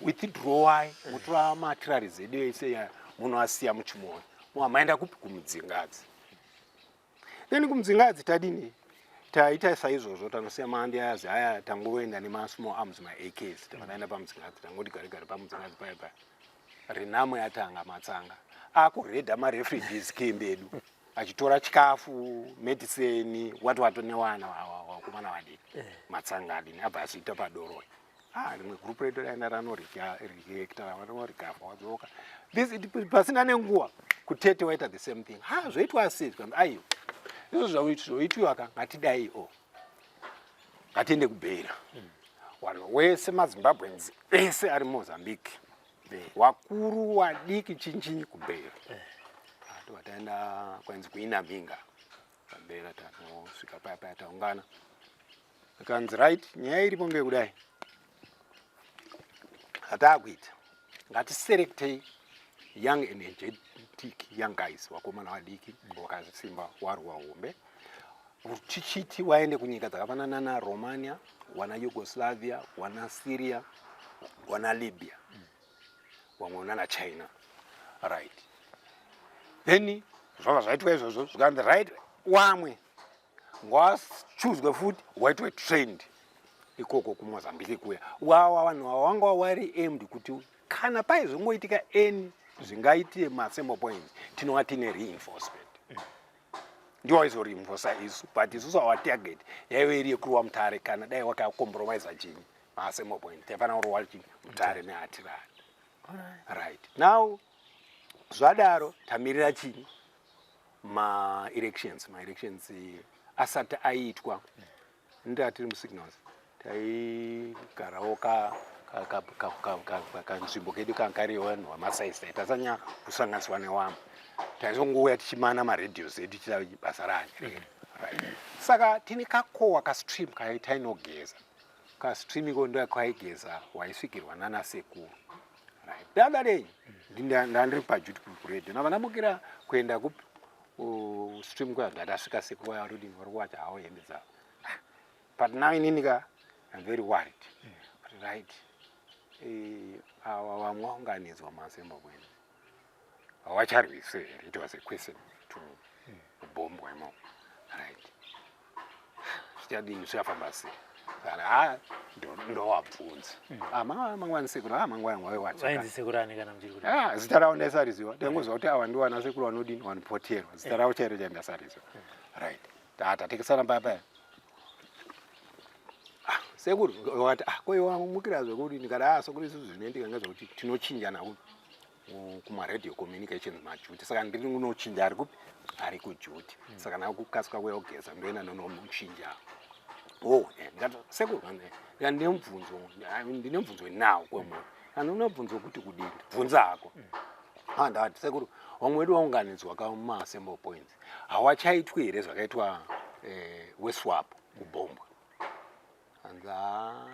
withdrawai, mutora maartillery edu ese munhu asiya muchimona, maenda kupi? KuMudzingadzi. Then kuMudzingadzi tadini, taita saizvozvo, tanosiya maandi ayazi aya, tangoenda nemasmall arms, maAKs. Takataenda paMudzingadzi, tangoti gare gare paMudzingadzi paya paya, Renamo yatanga matsanga akuredha marefugees camp edu, achitora chikafu, medicine, wati wato newana wakomana vadiki. Matsanga adini abva achiita padoroi. Ah, rimwe group redu raenda ranorikta, vanorikafa, wadzoka. Pasina nenguva kutete waita the same thing. Ha, zvoitwa sei? Zvikanzi aiwa, izvo zvoitwiwa ka, ngatidai o ngatiende kuBeira. Vanhu wese maZimbabweans ese ari Mozambique, wakuru wadiki chinchinyi, kuBeira. Tobva taenda kwainzi kuInaminga paBeira. Tanosvika paya paya, taungana, akanzi right, nyaya iripo ngekudai, hataakuita, ngatiselectei young energetic young guys, vakomana vadiki vakasimba, warwa hombe, tichiti waende kunyika dzakafanana naRomania, wana Yugoslavia, wana Syria, wana Libya, wamwe nana China. Right, then zvabva zvaitwa izvozvo, zvikanzi right. Wamwe ngawachuzwe futi waitwe trained ikoko kuMozambique kuya. Wawa vanhu ava wanga wari aimed kuti kana paizongoitika any zvingaite maassemble points, tinova tine reinforcement. Ndiwo waizoreinforca isu, but isusu our target yaive iri yekurova Mutare. Kana dai wakacompromise chinyi maassemble point, taifanira kurova chinyi? Mutare neAtirari. Right now, zvadaro, tamirira chinyi? Maelections. Maelections asati aitwa, ndatiri muSignals, taigarawo kanzvimbo kedu kanga kari vanhu vamasaisai, tasanya kusanganiswa newamwe. Taizongouya tichimana maradios edu, tichita basa rani. Right, saka tine kakowa, kastream tainogeza. Kastream iko ndo kwaigeza waisvikirwa nana sekuru. Right, ndadadei, ndandiri paduty kuredio, nava ndamukira kuenda kupi? Stream kuya. Ndasvika, sekuru vaya varudini, vari kuwacha hawo hembe dzavo. Ah, but now inini ka, I'm very worried. But right, ava vamwe vaunganidzwa mazimbabweni havacharwiswe here? It was a question to me. Kubhombwa imomo, right, zvichadini? Zvichafamba sei? Kana ha ndowabvunza. Ah, mangwani sekuru, ah, mangwani waiwacha. Vainzi sekuru ani kana muchiri kuti? Ah, zita ravo ndaisariziva. Ndaingoziva kuti ava ndiwana sekuru vanodini, vanopoterwa. Zita ravo chairo chairo ndasariziva. Right, tatekesana paya. Ah, sekuru wakati, ah, ko iwe wamukira zvekudini? Ndikati, ah, sekuru, isusu zvinoitika ngezvekuti tinochinjana kumaradio communications maduty. Saka ndiri kunochinja ari kupi? Ari kuduty. Saka nakukasika kuya kugeza, ndoenda ndonomuchinja. Oh, ndikati, sekuru, ndikati, ndine mubvunzo, ndine mubvunzo nawo kwemuri. Kana una mubvunzo kuti kudini, bvunza hako. Ah, ndakati, sekuru, vamwe vedu vaunganidzwa kamaassemble points hawachaitwi here zvakaitwa weSWAPO kubhombwa? Hanzi, "Ah,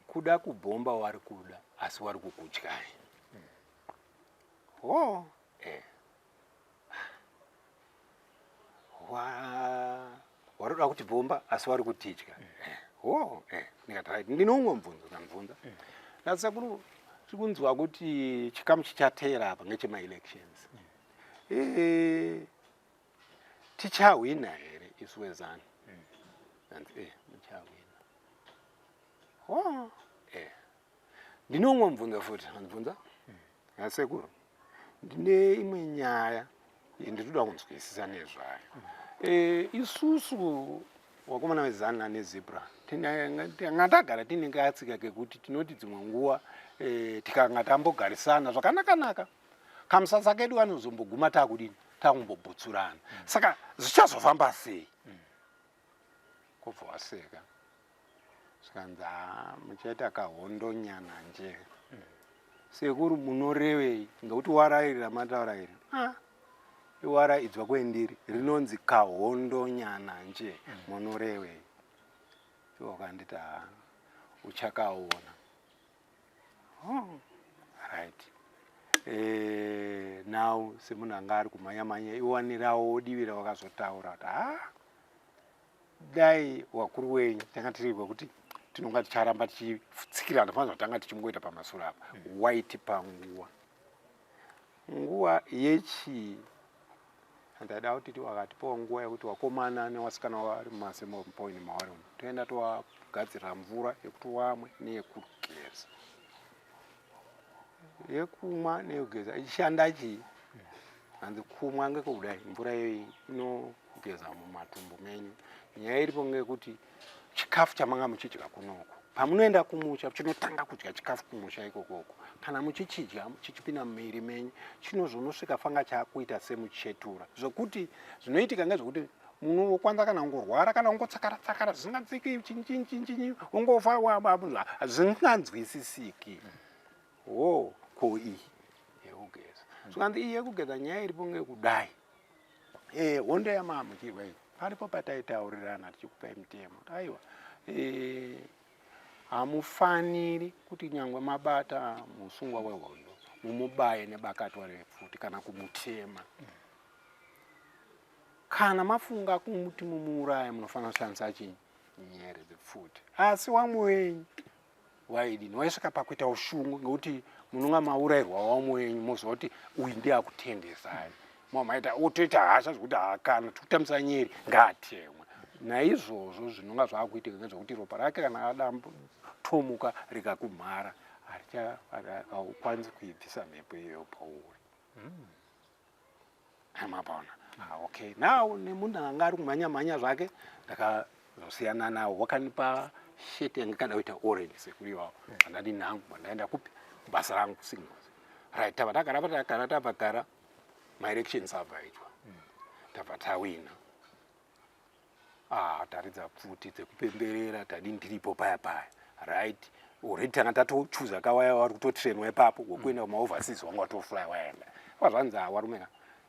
kuda kubhomba wari kuda, asi wari kukutyai." Oh, waroda kuti bhomba, asi wari kutitya. Oh, ndikati, right, ndine umwe mubvunzo. Kandibvunza. Ndati, sekuru, tiri kunzwa kuti chikamu chichateera apa ngechemaelections. Tichahwina here isu weZANU? Hanzi, muchahwina. Oh, ndine umwe mubvunzo futi. Andibvunza. Asekuru, ndine imwe nyaya yandinoda kunzwisisa nezvayo. Isusu vakomana veZANLA neZIPRA tanga tagara tine katsika kekuti tinoti dzimwe nguva tikanga tambogarisana zvakanakanaka, kamusasa kedu kanozomboguma takudini, takumbobhutsurana. Saka zvichazofamba sei? Kobva waseka, zvikanzi, ha, muchaita kahondonyana nje. Sekuru, munorevei? Ngekuti wara iri ramataura iri, ah, iwara idzwa kwendiri rinonzi kahondonyana nje, munorevei? Iwo wakanditi, ha, uchakaona. Oh, right. Now semunhu anga ari kumhanya mhanya, iwanirawo divi rawakazotaura kuti, ha, dai wakuru wenyu tanga tiri kwekuti tinonga ticharamba tichitsikirana fanira tanga tichimboita pamasure apa, waitipa nguva, nguva yechii? Ndaida kuti wakatipawo nguva yekuti wakomana newasikana vari mumaassemble point mavari umu, toenda towagadzirira mvura yekuti wamwe neyekugeza, yekumwa neyekugeza. Ichishanda chii? Hanzi, kumwa ngekudai, mvura iyoyi inogeza mumatumbu menyu. Nyaya iripo ngekuti chikafu chamanga muchidya kunoku, pamunoenda kumusha chinotanga kudya chikafu kumusha ikokoko. Kana muchichidya, chichipinda mumiviri menyu, chinozonosvika fanga chaakuita semuchetura, zvokuti zvinoitika ngezvekuti munokwanza kana kungorwara kana kungotsakara tsakara zvisingatsiki chinchinchinchinyi, ungofa zvisinganzwisisiki. Ho, ko iyi yekugeza? Zvikanzi, iyi yekugeza, nyaya iripo ngekudai, hondo yamamuchirwa iyi, paripo pataitaurirana tichikupai mutemo. Aiwa, hamufaniri kuti nyangwe mabata musungwa wehondo mumubaye nebakatwa repfuti kana kumutema. Kana mafunga kumuti mumuuraya, munofanira kushandisa chii? Nyere dzepfuti. Asi wamwe wenyu waidini? Waisvika pakuita ushungu ngekuti munonga maurayirwa wamwe wenyu, moziva kuti uyu ndiye akutengesai. Mamaita otoita hasha zvekuti haakana tikutambisa nyeri ngaatemwe. Naizvozvo zvinonga zvaakuitika ngezvekuti ropa rake kana adamtomuka rikakumhara haukwanisi kuibvisa mhepo iyoyo pauri. Mapaona? Ah, okay. Now nemunhu anga ari kumhanya mhanya zvake ndakazosiyana nawo, wakanipa sheti yanga kada kuita orange sekuru iwawo. Andadi nangu pandaenda kupi kubasa rangu signals. Right, tava tagara patagara tabva maelections abva aitwa, tabva tawina. Ah, taridza pfuti dzekupemberera, tadini tiripo paya paya. Right, already tanga tatochuza kawaya vari kutotrainwa ipapo wekuenda kumaoverseas, wanga watofly waenda. Kwazvanzi warume ka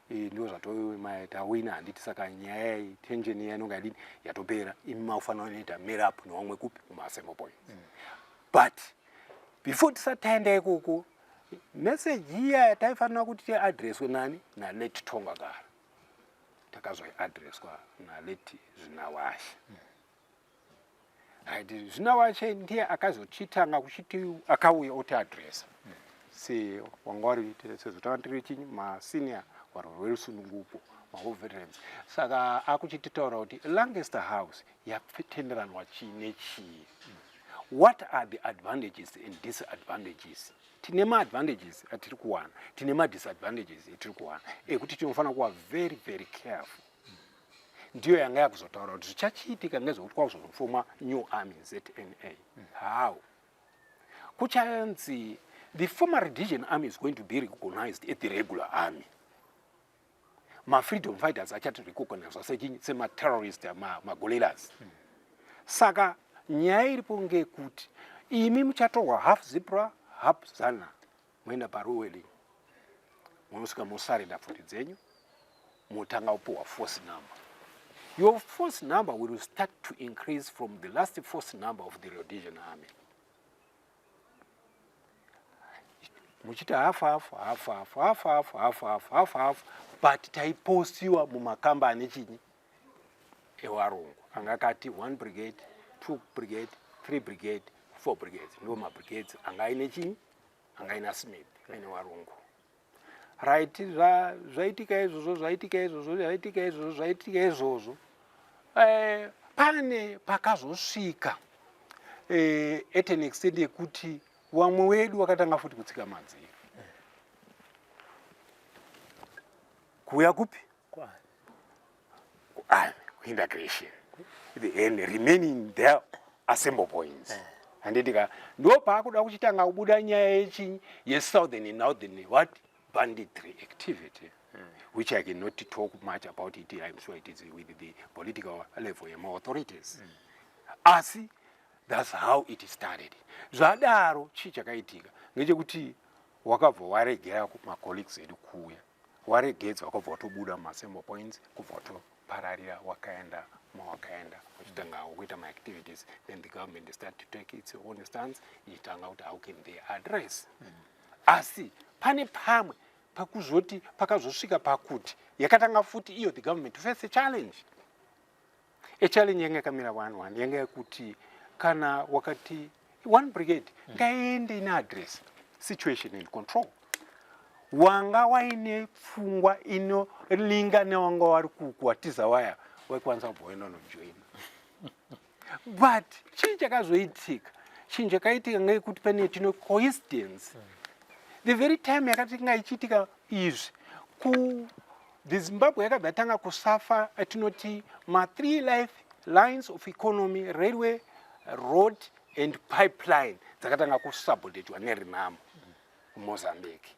ndo zvatawina handiti, saka nyaya iyi tension iya inonga yadini yatopera, imi makufanira kunoita marry up nevamwe kupi kumaassembly points. But before tisati taenda ikoko, message iya yataifanira kuti tiadreswe nani nalate Tongogara takazoiadreswa nalate Zvinawashe. Right, Zvinawashe ndiye akazochitanga kuchiti akauya otiadresa se wanga wari sezvo tanga tiri chinyi masenior varwiri verusununguko, mawar veterans, saka akuchititaura kuti Lancaster House yatenderanwa chii nechii, what are the advantages and disadvantages. Tine maadvantages atiri kuwana, tine madisadvantages etiri kuwana ekuti tinofanira kuva very very careful. Ndiyo yanga yakuzotaura kuti zvichachiitika ngezvekuti kwakuzofomwa new army, ZNA. How kuchanzi the former Rhodesian Army is going to be recognized at the regular army, mafreedom fighters achati recognizwa sechinyi sematerrorist, maguerrillas. Saka nyaya iripo ngekuti imi muchatorwa half ZIPRA, half ZANLA, moenda paRuweli, munosvika mosarenda pfuti dzenyu, motanga kupiwa force number. Your force number will start to increase from the last force number of the Rhodesian Army, muchiti half half half half half half half half half half. But taipostiwa mumakamba ane chinyi ewarungu anga akati one brigade, two brigade, three brigade, four brigades, ndo mabrigades anga aine chinyi, anga aina Smith, aine warungu. Right, zvaitika izvozvo, zvaitika izvozvo, zvaitika izvozvo, zvaitika izvozvo. Pane pakazosvika at an extent yekuti wamwe wedu wakatanga futi kutsika madziro kuuya kupi kuarmy, kuintegration and remaining there assemble points, handiti ka? Ndo paakuda kuchitanga kubuda nyaya yechinyi yesouthern and northern what banditry activity, which I cannot talk much about it. I'm sure it is with the political level yemaauthorities. Asi that's how it started. Zvadaro chii chakaitika ngechekuti wakabva waregera macolleagues edu kuuya, waregedza, wakabva watobuda mumaassemble points, kubva watopararira, wakaenda mawakaenda wachitanga kuita maactivities. Then the government start to take its own stance, ichitanga kuti how can they address. Asi pane pamwe pakuzoti pakazosvika pakuti yakatanga futi iyo the government to face a challenge. A challenge yanga yakamira one one, yanga yekuti kana wakati one brigade ngaiende ine address situation and control, wanga waine pfungwa inolinga newanga wari kuwatiza waya waikwanisa kubva waenda unojoina. But chii chakazoitika? Chinhu chakaitika ngekuti pane tino coincidence, the very time yakati ichiitika izvi ku the Zimbabwe yakabva yatanga kusafa atinoti ma3 life lines of economy, railway, road and pipeline, dzakatanga kusabotagwa neRENAMO kuMozambique.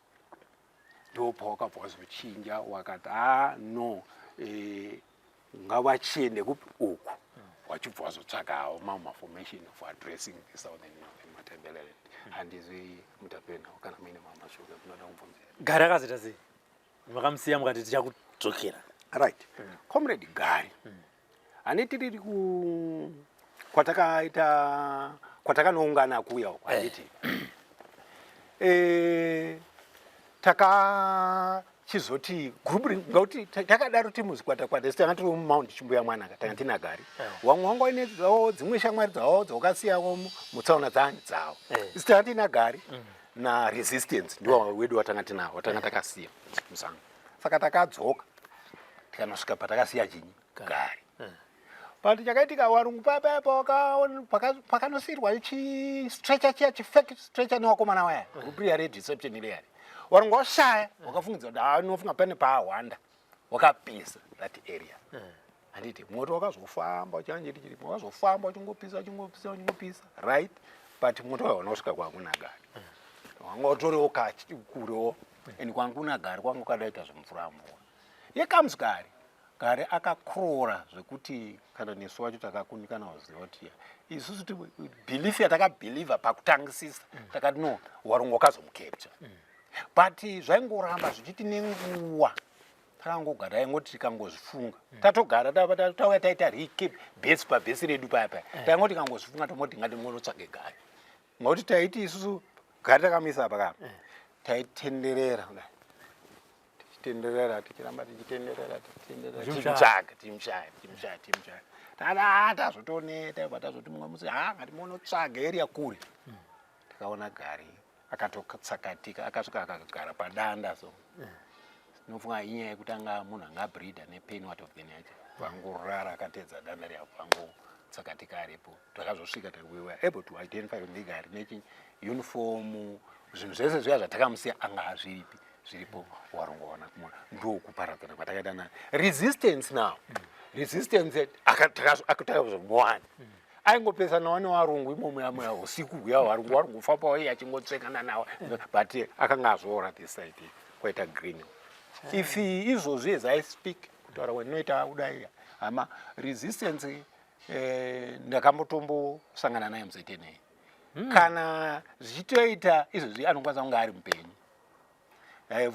Ndopawakabva wazochinja, wakati a no, ngavachiende kupi uku, wachibva wazotsvagawo mamwe maformation for addressing the southern northern Matabeleland. Handizwi mutapena kana muine mamwe mashoko ekunoda kubvunzira. Gari akazoita sei? Makamusiya mukati tichakudzokera. Right, Comrade Gari, hane tiriri ku kwatakaita kwatakanoungana kuya uko, handiti? Takachizoti group ngakuti takadaro tiri muzvikwata-kwata, isi tanga tiri mumount Chimbuya Mwanaka, tanga tina Gari. Wamwe wanga waine dzavo dzimwe shamwari dzavo dzawakasiyawo mutsaona dzani dzavo. Isi tanga tina Gari naResistance, ndiwo wedu watanga tinawo, watanga takasiya musango. Saka takadzoka tikanosvika patakasiya chinyi gari. But chakaitika warungu paya pakanosiyirwa chistretcher chiya, chifake stretcher nevakomana vaya kupriya red reception ireyari, warungu washaya, wakafungidza kuti anofunga pane paahwanda, wakapisa that area. Handiti moto wakazofamba uchanjiri chiri, wakazofamba uchingopisa, uchingopisa, uchingopisa, right? But moto wayo unosvika kwakuna gari, wanga utoriwo kurewo, and kwanguna gari kwanga kwadaita zvimvura mvura. Here comes gari. Gari akakrora zvekuti kana nesu wacho takakundikana kuziva kuti isusu belief yatakabhilivha pakutangisisa, takati no, warungu wakazomucapture. But zvaingoramba zvichiti nenguva takangogara, taingoti tikangozvifunga, tatogara, tauya taita recap base pabhesi redu paya paya, taingoti tikangozvifunga, tomboti ngatingonotsvage gari, ngokuti taiti isusu gari takamisa apa kapa, taitenderera kudai, tichitenderera, tichiramba tichitenderera, tichitenderera, tichimutsvaga, tichimushaya, tichimushaya, tichimushaya. Tada tazotoneta, bva tazoti mumwe musi, ha, ngatimonotsvaga area kure. Tikaona gari akatotsakatika, akasvika akagara padanda. So tinofunga inyaya yekuti anga munhu anga ableeda nepain, what of the nature, vangorara akatedza danda riya, vangotsakatika aripo. Takazosvika, we were able to identify ndigari nechi uniform, zvinhu zvese zviya zvatakamusiya anga hazviripi, zviripo. Warongoona kumona ndokuparadzana kwatakaita naye resistance. Now resistance takazomuwana aingopesanawo nevarungu imomo yamoya usiku huya, varungu vari kufamba wai achingotsvekana nawo, but akanga azvoora this side kwaita green. If izvozvi as I speak, kutaura kwandinoita kudai, hama, resistance ndakambotombosangana naye muZNA. Kana zvichitoita izvozvi anokwanisa kunge ari mupenyu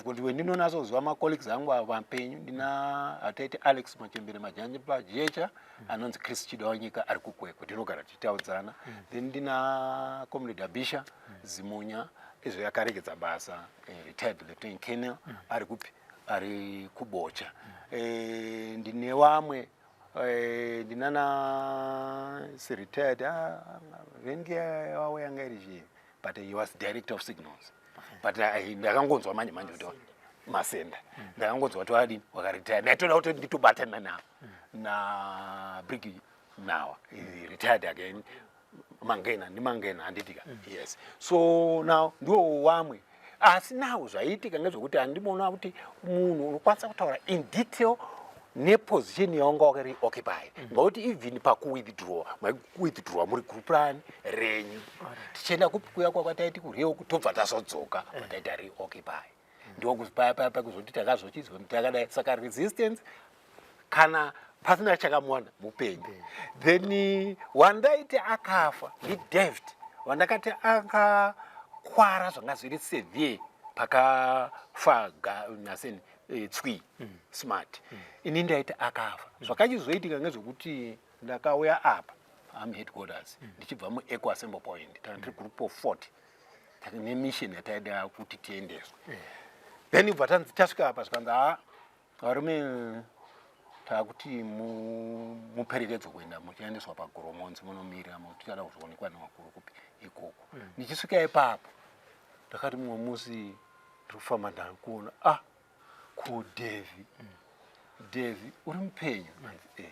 kuti wendinonatsoziva macolleagues angu vapenyu, ndina hataiti Alex Machembere Majanje pajecha, anonzi Chris Chidawanyika ari kuKwekwe, tinogara tichitaudzana. Then ndina Comrade Abisha Zimunya, izvo yakaregedza basa, retired lieutenant colonel, ari kupi? Ari kuBocha. Ndine vamwe, ndinana retired rank yavo yanga iri chii, but he was director of signals, but ndakangonzwa manje manje kuti Masenda, ndakangonzwa kuti wadini, wakaretire. Ndaitoda kuti nditobatana navo na brig now retired again Mangena, ndiMangena, handitika? Yes. So now ndiwo wamwe. Asi now zvaiitika ngezvekuti handimona kuti munhu unokwanisa kutaura in detail neposition yaunga wakari occupy, ngokuti even pakuwithdraw, maiwithdraw muri group rani renyu, tichienda kupi kuya kwataiti kurewo, tobva tazodzoka kwataita reoccupy. Ndokupaya kuzoti takazochizwa takadai. Saka resistance, kana pasina chakamuwana mupenyu. Then wandaiti akafa ndiDavid, wandakati akakwara zvanga zviri severe pakafa naseni tswi smart. Ini ndaiti akafa. Zvakachizoitika ngezvekuti ndakauya apa army headquarters ndichibva muEcho assembly point, tanga tiri group of 40 nemission yataida kuti tiendeswe. Then ibva tanzi tasvika apa, zvikanzi, ha, varume, taakuti muperekedzwe kuenda, muchiendeswa paGoromonzi, munomirira tichada kuzoonekwa nevakuru kupi ikoko. Ndichisvika ipapo, ndakati mumwe musi ndiri kufamba, ndakuona, ah, ko Devi, Devi uri mupenyu? Anzi, eh.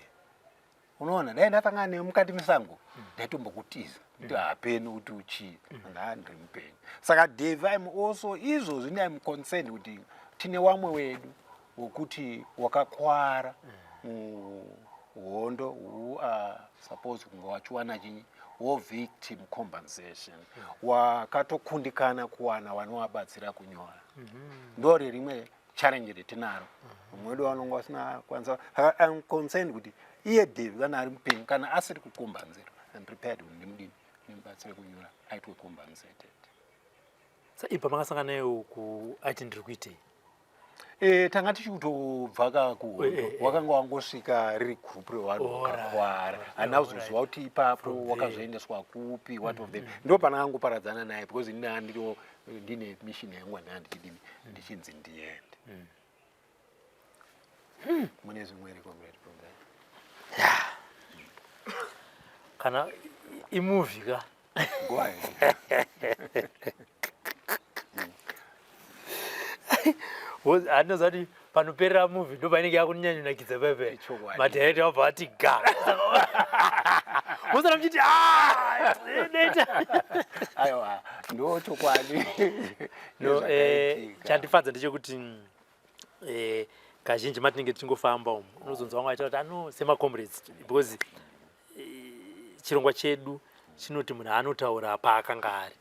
Unoona, dai ndatangana newe mukati mesango, ndaitombokutiza kuti hapeni kuti uchii. Ndaa ndiri mupenyu. Saka Devi, I'm also izvozvi I'm concerned kuti tine wamwe wedu wokuti wakakwara muhondo who are supposed kunge wachiwana chinyi, war victim compensation, wakatokundikana kuwana vanovabatsira kunyora. Ndo rerimwe challenge retinaro. Mumwe wedu vanonga vasina kwanisa. Saka I'm concerned kuti iye Devi, kana ari mupenyu, kana asiri kukombanzirwa, I'm prepared kuti ndimudini, ndimubatsire kunyora, aitwe compensated. Sa ipa makasangana naye uku, aiti ndiri kuitei? Tanga tichikutobva ka kuhondo. Wakanga wangosvika riri group revanhu vakakwara. Handina kuzoziva kuti ipapo wakazoendeswa kupi, what of them. Ndo pandakangoparadzana naye, because ini ndandiriwo ndine mission yangu andanga ndichidini, ndichinzi ndiende. Mune zvimwe here, comrade, from there? Kana imovie ka. Go ahead. Handinoziva kuti Panoperera movie ndo painenge yakunyanyonakidza pepe. Ichokwadi. Madirector vabva vati ga. Mosara muchiti ah neta. Aiwa, ndo chokwadi. No, chandifadza ndechekuti kazhinji matinenge tichingofamba umu unozonzwa vamwe vachitaura kuti ano semacomrades because chirongwa chedu chinoti munhu anotaura paakanga ari.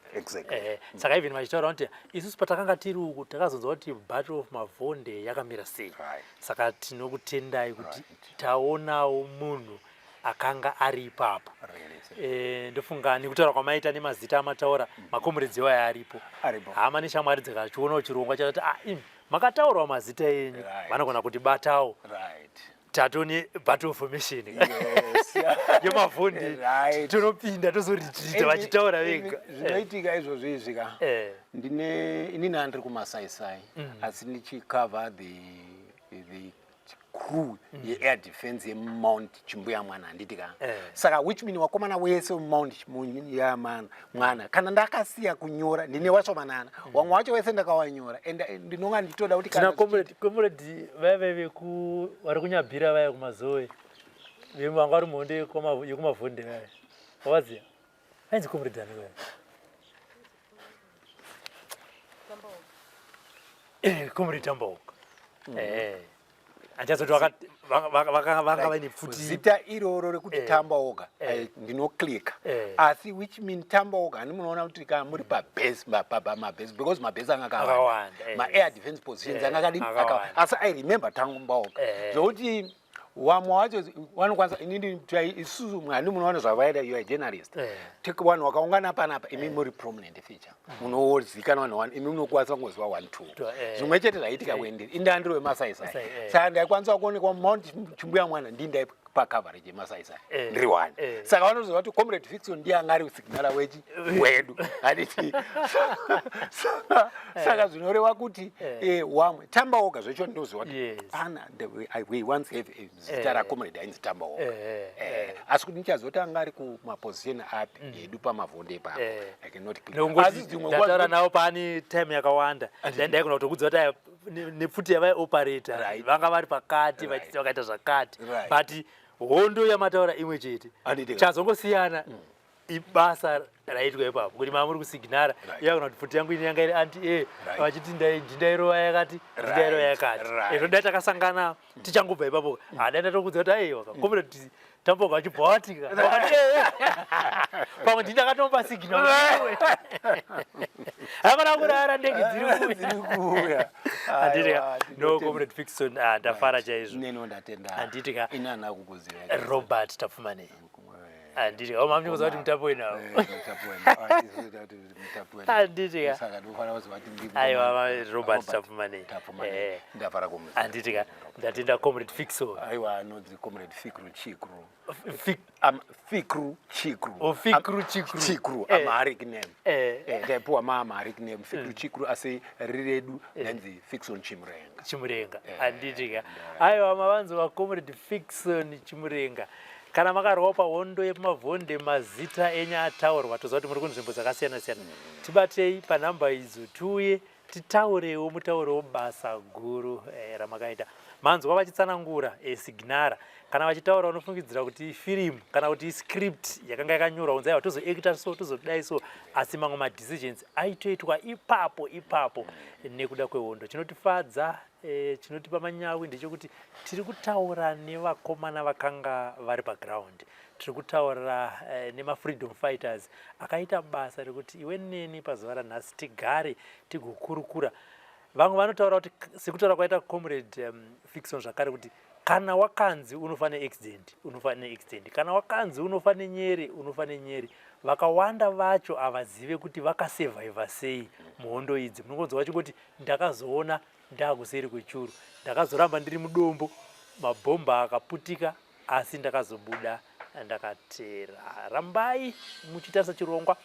Saka even vachitaura kuti isusu patakanga tiri uku takazonzwa kuti Battle of Mavonde yakamira sei. Saka tinokutendai kuti taonawo munhu akanga ari ipapo. Ndofunga nekutaura kwamaita nemazita amataura, macomrades iwayo aripo. Aripo. Hama neshamwari dzikachionawo chirongwa chakati ah, imi makataurawo mazita enyu, vanogona kutibatawo. Tatone battle formation yemavhondi. Tonopinda tozoretreata vachitaura vega. Zvinoitika izvozvo izvi ka, ndine inini handiri kumasaisai, asi ndichicover the crew yeair defense yeMount Chimbuya Mwana, handiti ka? Saka which mean wakomana wese weMount Chimbuya Mwana, kana ndakasiya kunyora, ndine washomanana, wamwe wacho wese ndakawanyora, and ndinonga ndichitoda kuti tina kana comrade vaya vaya veku vari kunyabhira vaya kumazoe, vanga vari muhondo yekumavhonde vaya, wavaziya? Vainzi comrade ani vaya? Comrade Tambaoga. Handichazoti vanga vaine pfuti. Zita iroro rekuti Tambaoga, ndinoclicka, asi which mean Tambaoga hani munoona kuti kana muri pabase, mabase, because mabase anga akawanda, Akawanda, ma-air defense positions anga akadini? Akawanda. Akawanda. Asi I remember Tambaoga, zvokuti wamwe wacho vanokwanisa inini isusu hani munoona zvavaida, you are journalist. Take vanhu vakaungana panapa, imi muri prominent feature, munozikanwa nevanhu, imi munokwanisa kungoziva one two. Zvimwe chete zvaiitika kuenderi indandiro wemasaisai. Masai, Saka ndaikwanisa kuonekwa Mount Chimbuya Mwana, ndii ndaipa coverage yemasaisai, ndiri one. Saka vanoziva kuti Comrade Fiction ndiye anga ari signala wechi wedu, handiti? Saka zvinoreva kuti wamwe Tambaoga zvecho ndinoziva kuti pana we once have a zita racomrade ainzi Tambaoga. Asi kuti ndichazoti anga ari kumaposition api edu pamavhonde ipapo, I cannot clear. Nokungoti Asi dzimwe nguva ndataura navo paani time yakawanda, ndaigona kutokudza kuti aya nepfuti yavaioperata vanga vari pakati, vakaita zvakati, but hondo yamataura imwe chete. Handiti ka. Chazongosiyana ibasa raitwa ipapo kuti mamuri kusignara, iyagona kuti pfuti yangu ini yanga iri anti a, vachiti ndindairova yakati, ndindairova yakati. Izvo dai takasangana tichangobva ipapo, hadai ndatokudza kuti aiwa, comrade Tamboga vachibva watika vakati pamwe ndini ndakatomupa signal, hapana kurara, ndege dziri kuuya. Dziri kuuya. Handiti ka? Aiwa, No, tinotenda. Comrade Fickson, ah, ndafara chaizvo. Neno ndatenda. Handiti ka? Ini handina kukuziva. Robert Tapfumanei, handiti ka? Omamunikoza kuti mutapo wenawo. Handiti ka? Saka ndinofanira kuziva kuti Aiwa, Robert Tapfumanei. Ndafara kumuziva. Handiti ka? Ndatenda, Comrade Fickson. Aiwa, anonzi Comrade Fikru Chikru. Fikru Chikru. Oh, Fikru Chikru. Chikru, Amharic name. Ndaipuwa maAmharic name, Fikru Chikru, asi riri redu ndanzi Fickson Chimurenga. Chimurenga, handiti ka? Aiwa, mavanzi vacomrade Fickson Chimurenga, kana makarwawo pahondo yepamavhonde, mazita enyu ataurwa, toziva kuti muri kunzvimbo dzakasiyana siyana, tibatei panhamba idzo, tiuye titaurewo, mutaurewo basa guru ramakaita. Manzwa vachitsanangura signara, kana vachitaura unofungidzira kuti ifirimu kana kuti iscript yakanga yakanyorwa kunzi aiwa, tozoacta so, tozodai so, asi mamwe madecisions aitoitwa ipapo ipapo nekuda kwehondo. Chinotifadza, chinotipa manyawi ndechekuti tiri kutaura nevakomana vakanga vari paground, tiri kutaura nemafreedom fighters akaita basa rekuti iwe neni pazuva ranhasi tigare tigokurukura. Vamwe vanotaura kuti sekutaura kwaita Comrade Fickson zvakare kuti kana wakanzi unofa neaccident, unofa neaccident, kana wakanzi unofa nenyere, unofa nenyere. Vakawanda vacho havazive kuti vakasurvivha sei muhondo idzi. Munongonzwa vachingoti ndakazoona ndakuseri kwechuru, ndakazoramba ndiri mudombo, mabhomba akaputika, asi ndakazobuda ndakatera. Rambai muchitarisa chirongwa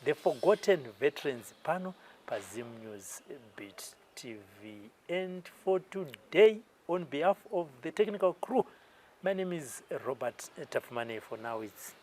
The Forgotten Veterans pano paZim News Beat TV. And for today, on behalf of the technical crew, my name is Robert Tafumane. For now, it's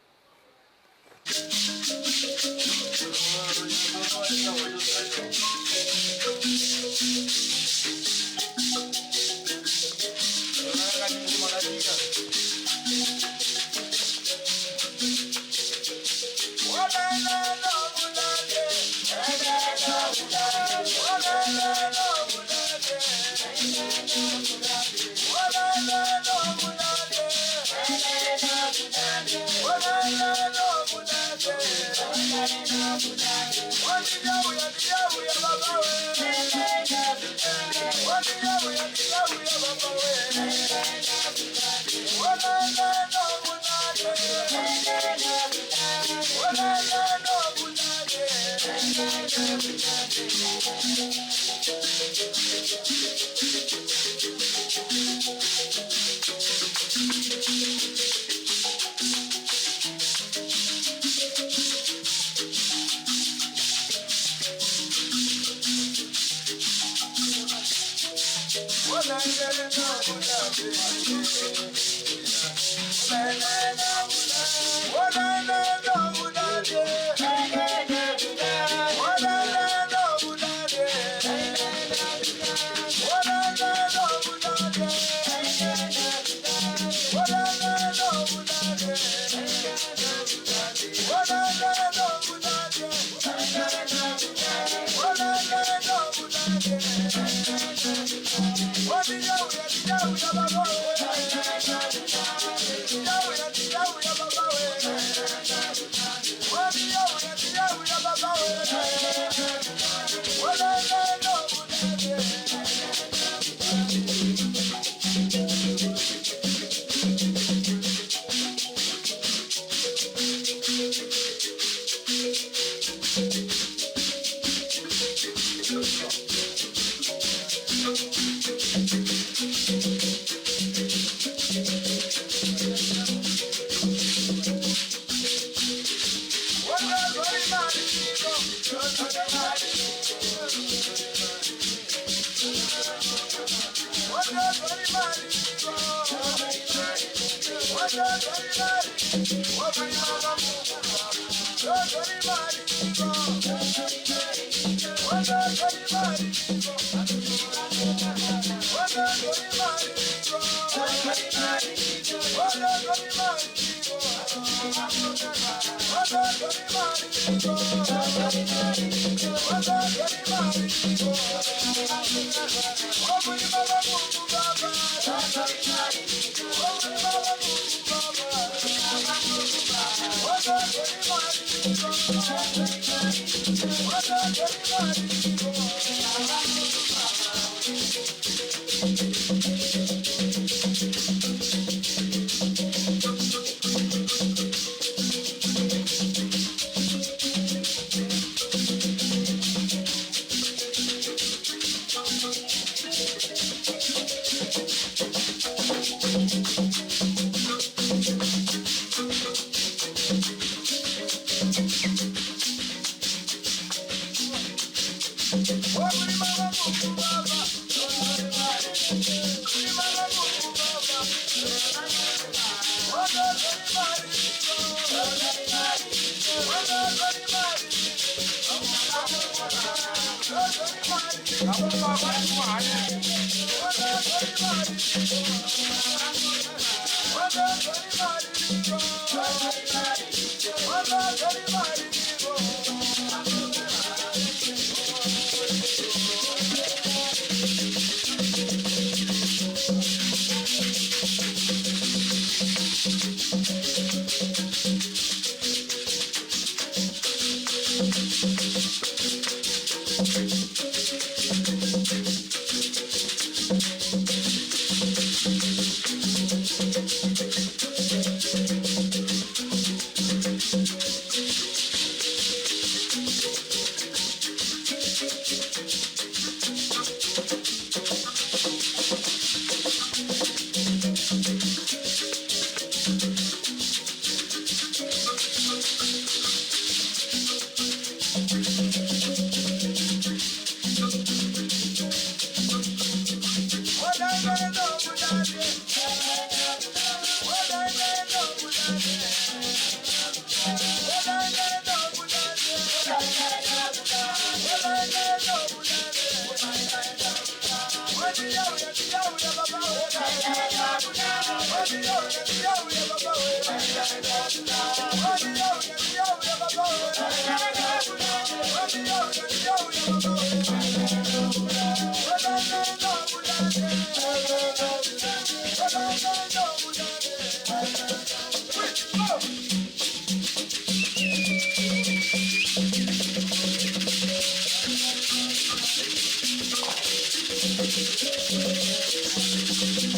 Thank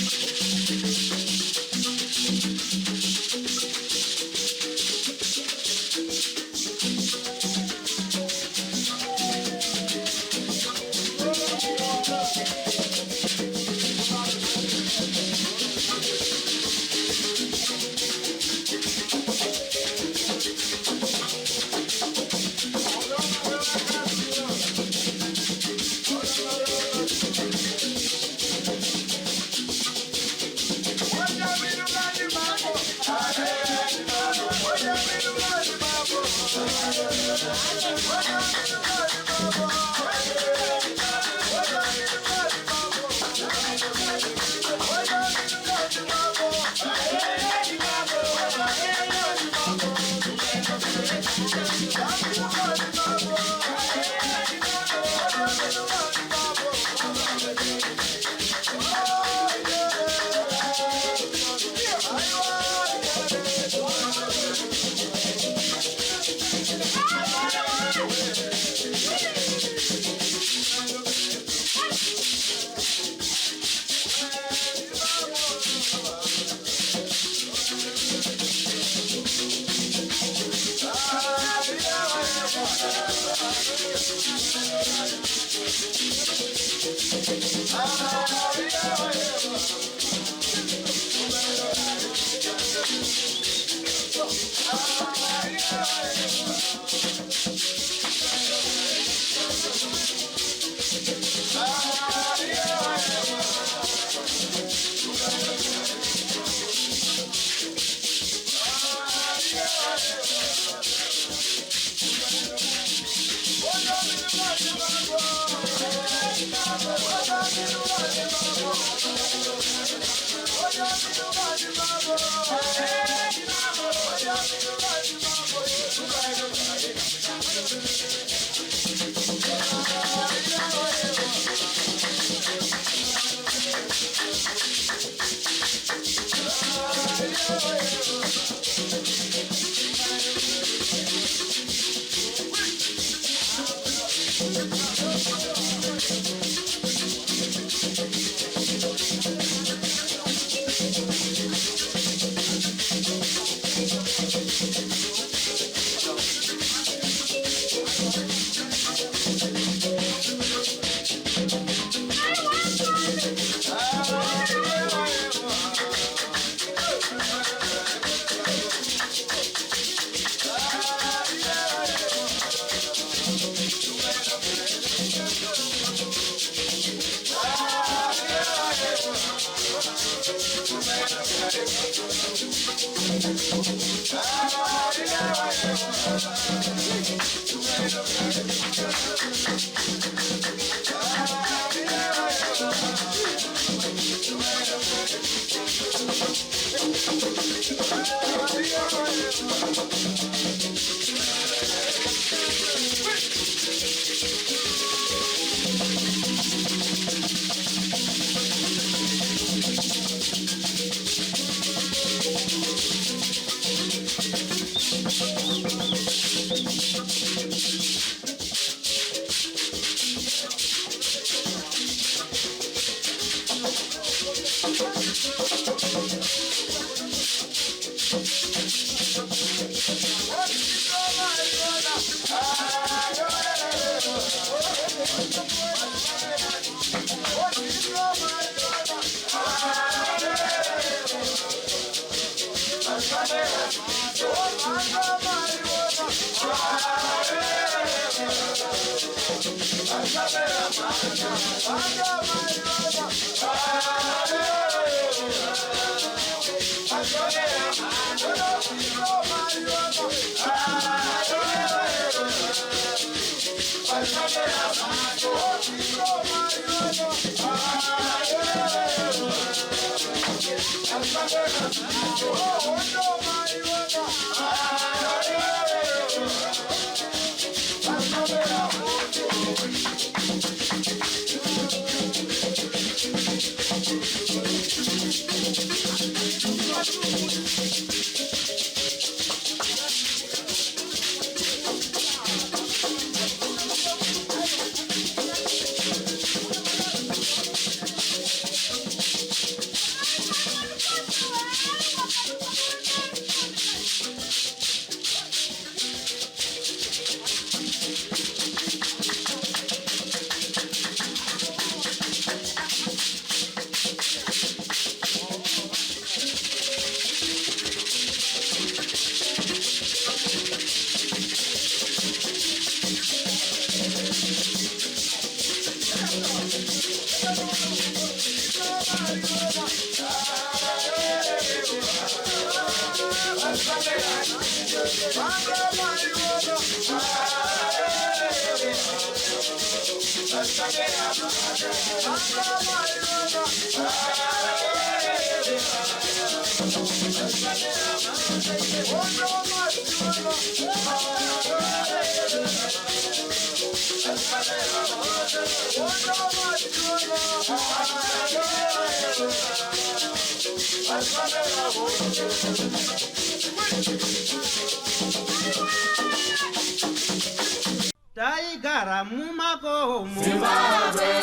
Taigara mumakomo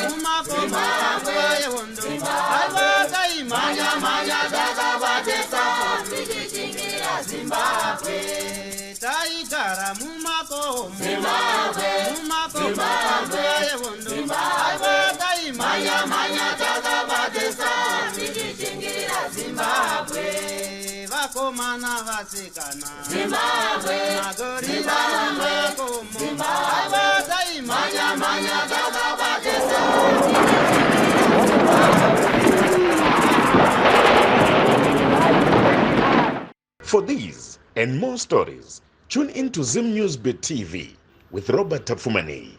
mumakomo yehondo aiwa taimhanya mhanya takabatesa tichichingira Zimbabwe. Taigara mumakomo Zimbabwe mumakomo yehondo aiwa taimhanya mhanya Vakomana vasikana, Zimbabwe, magorira mumakomo, aiwa taimhanya mhanya takabatesa. For these and more stories, tune in to Zim News Bit TV with Robert Tapfumaneyi.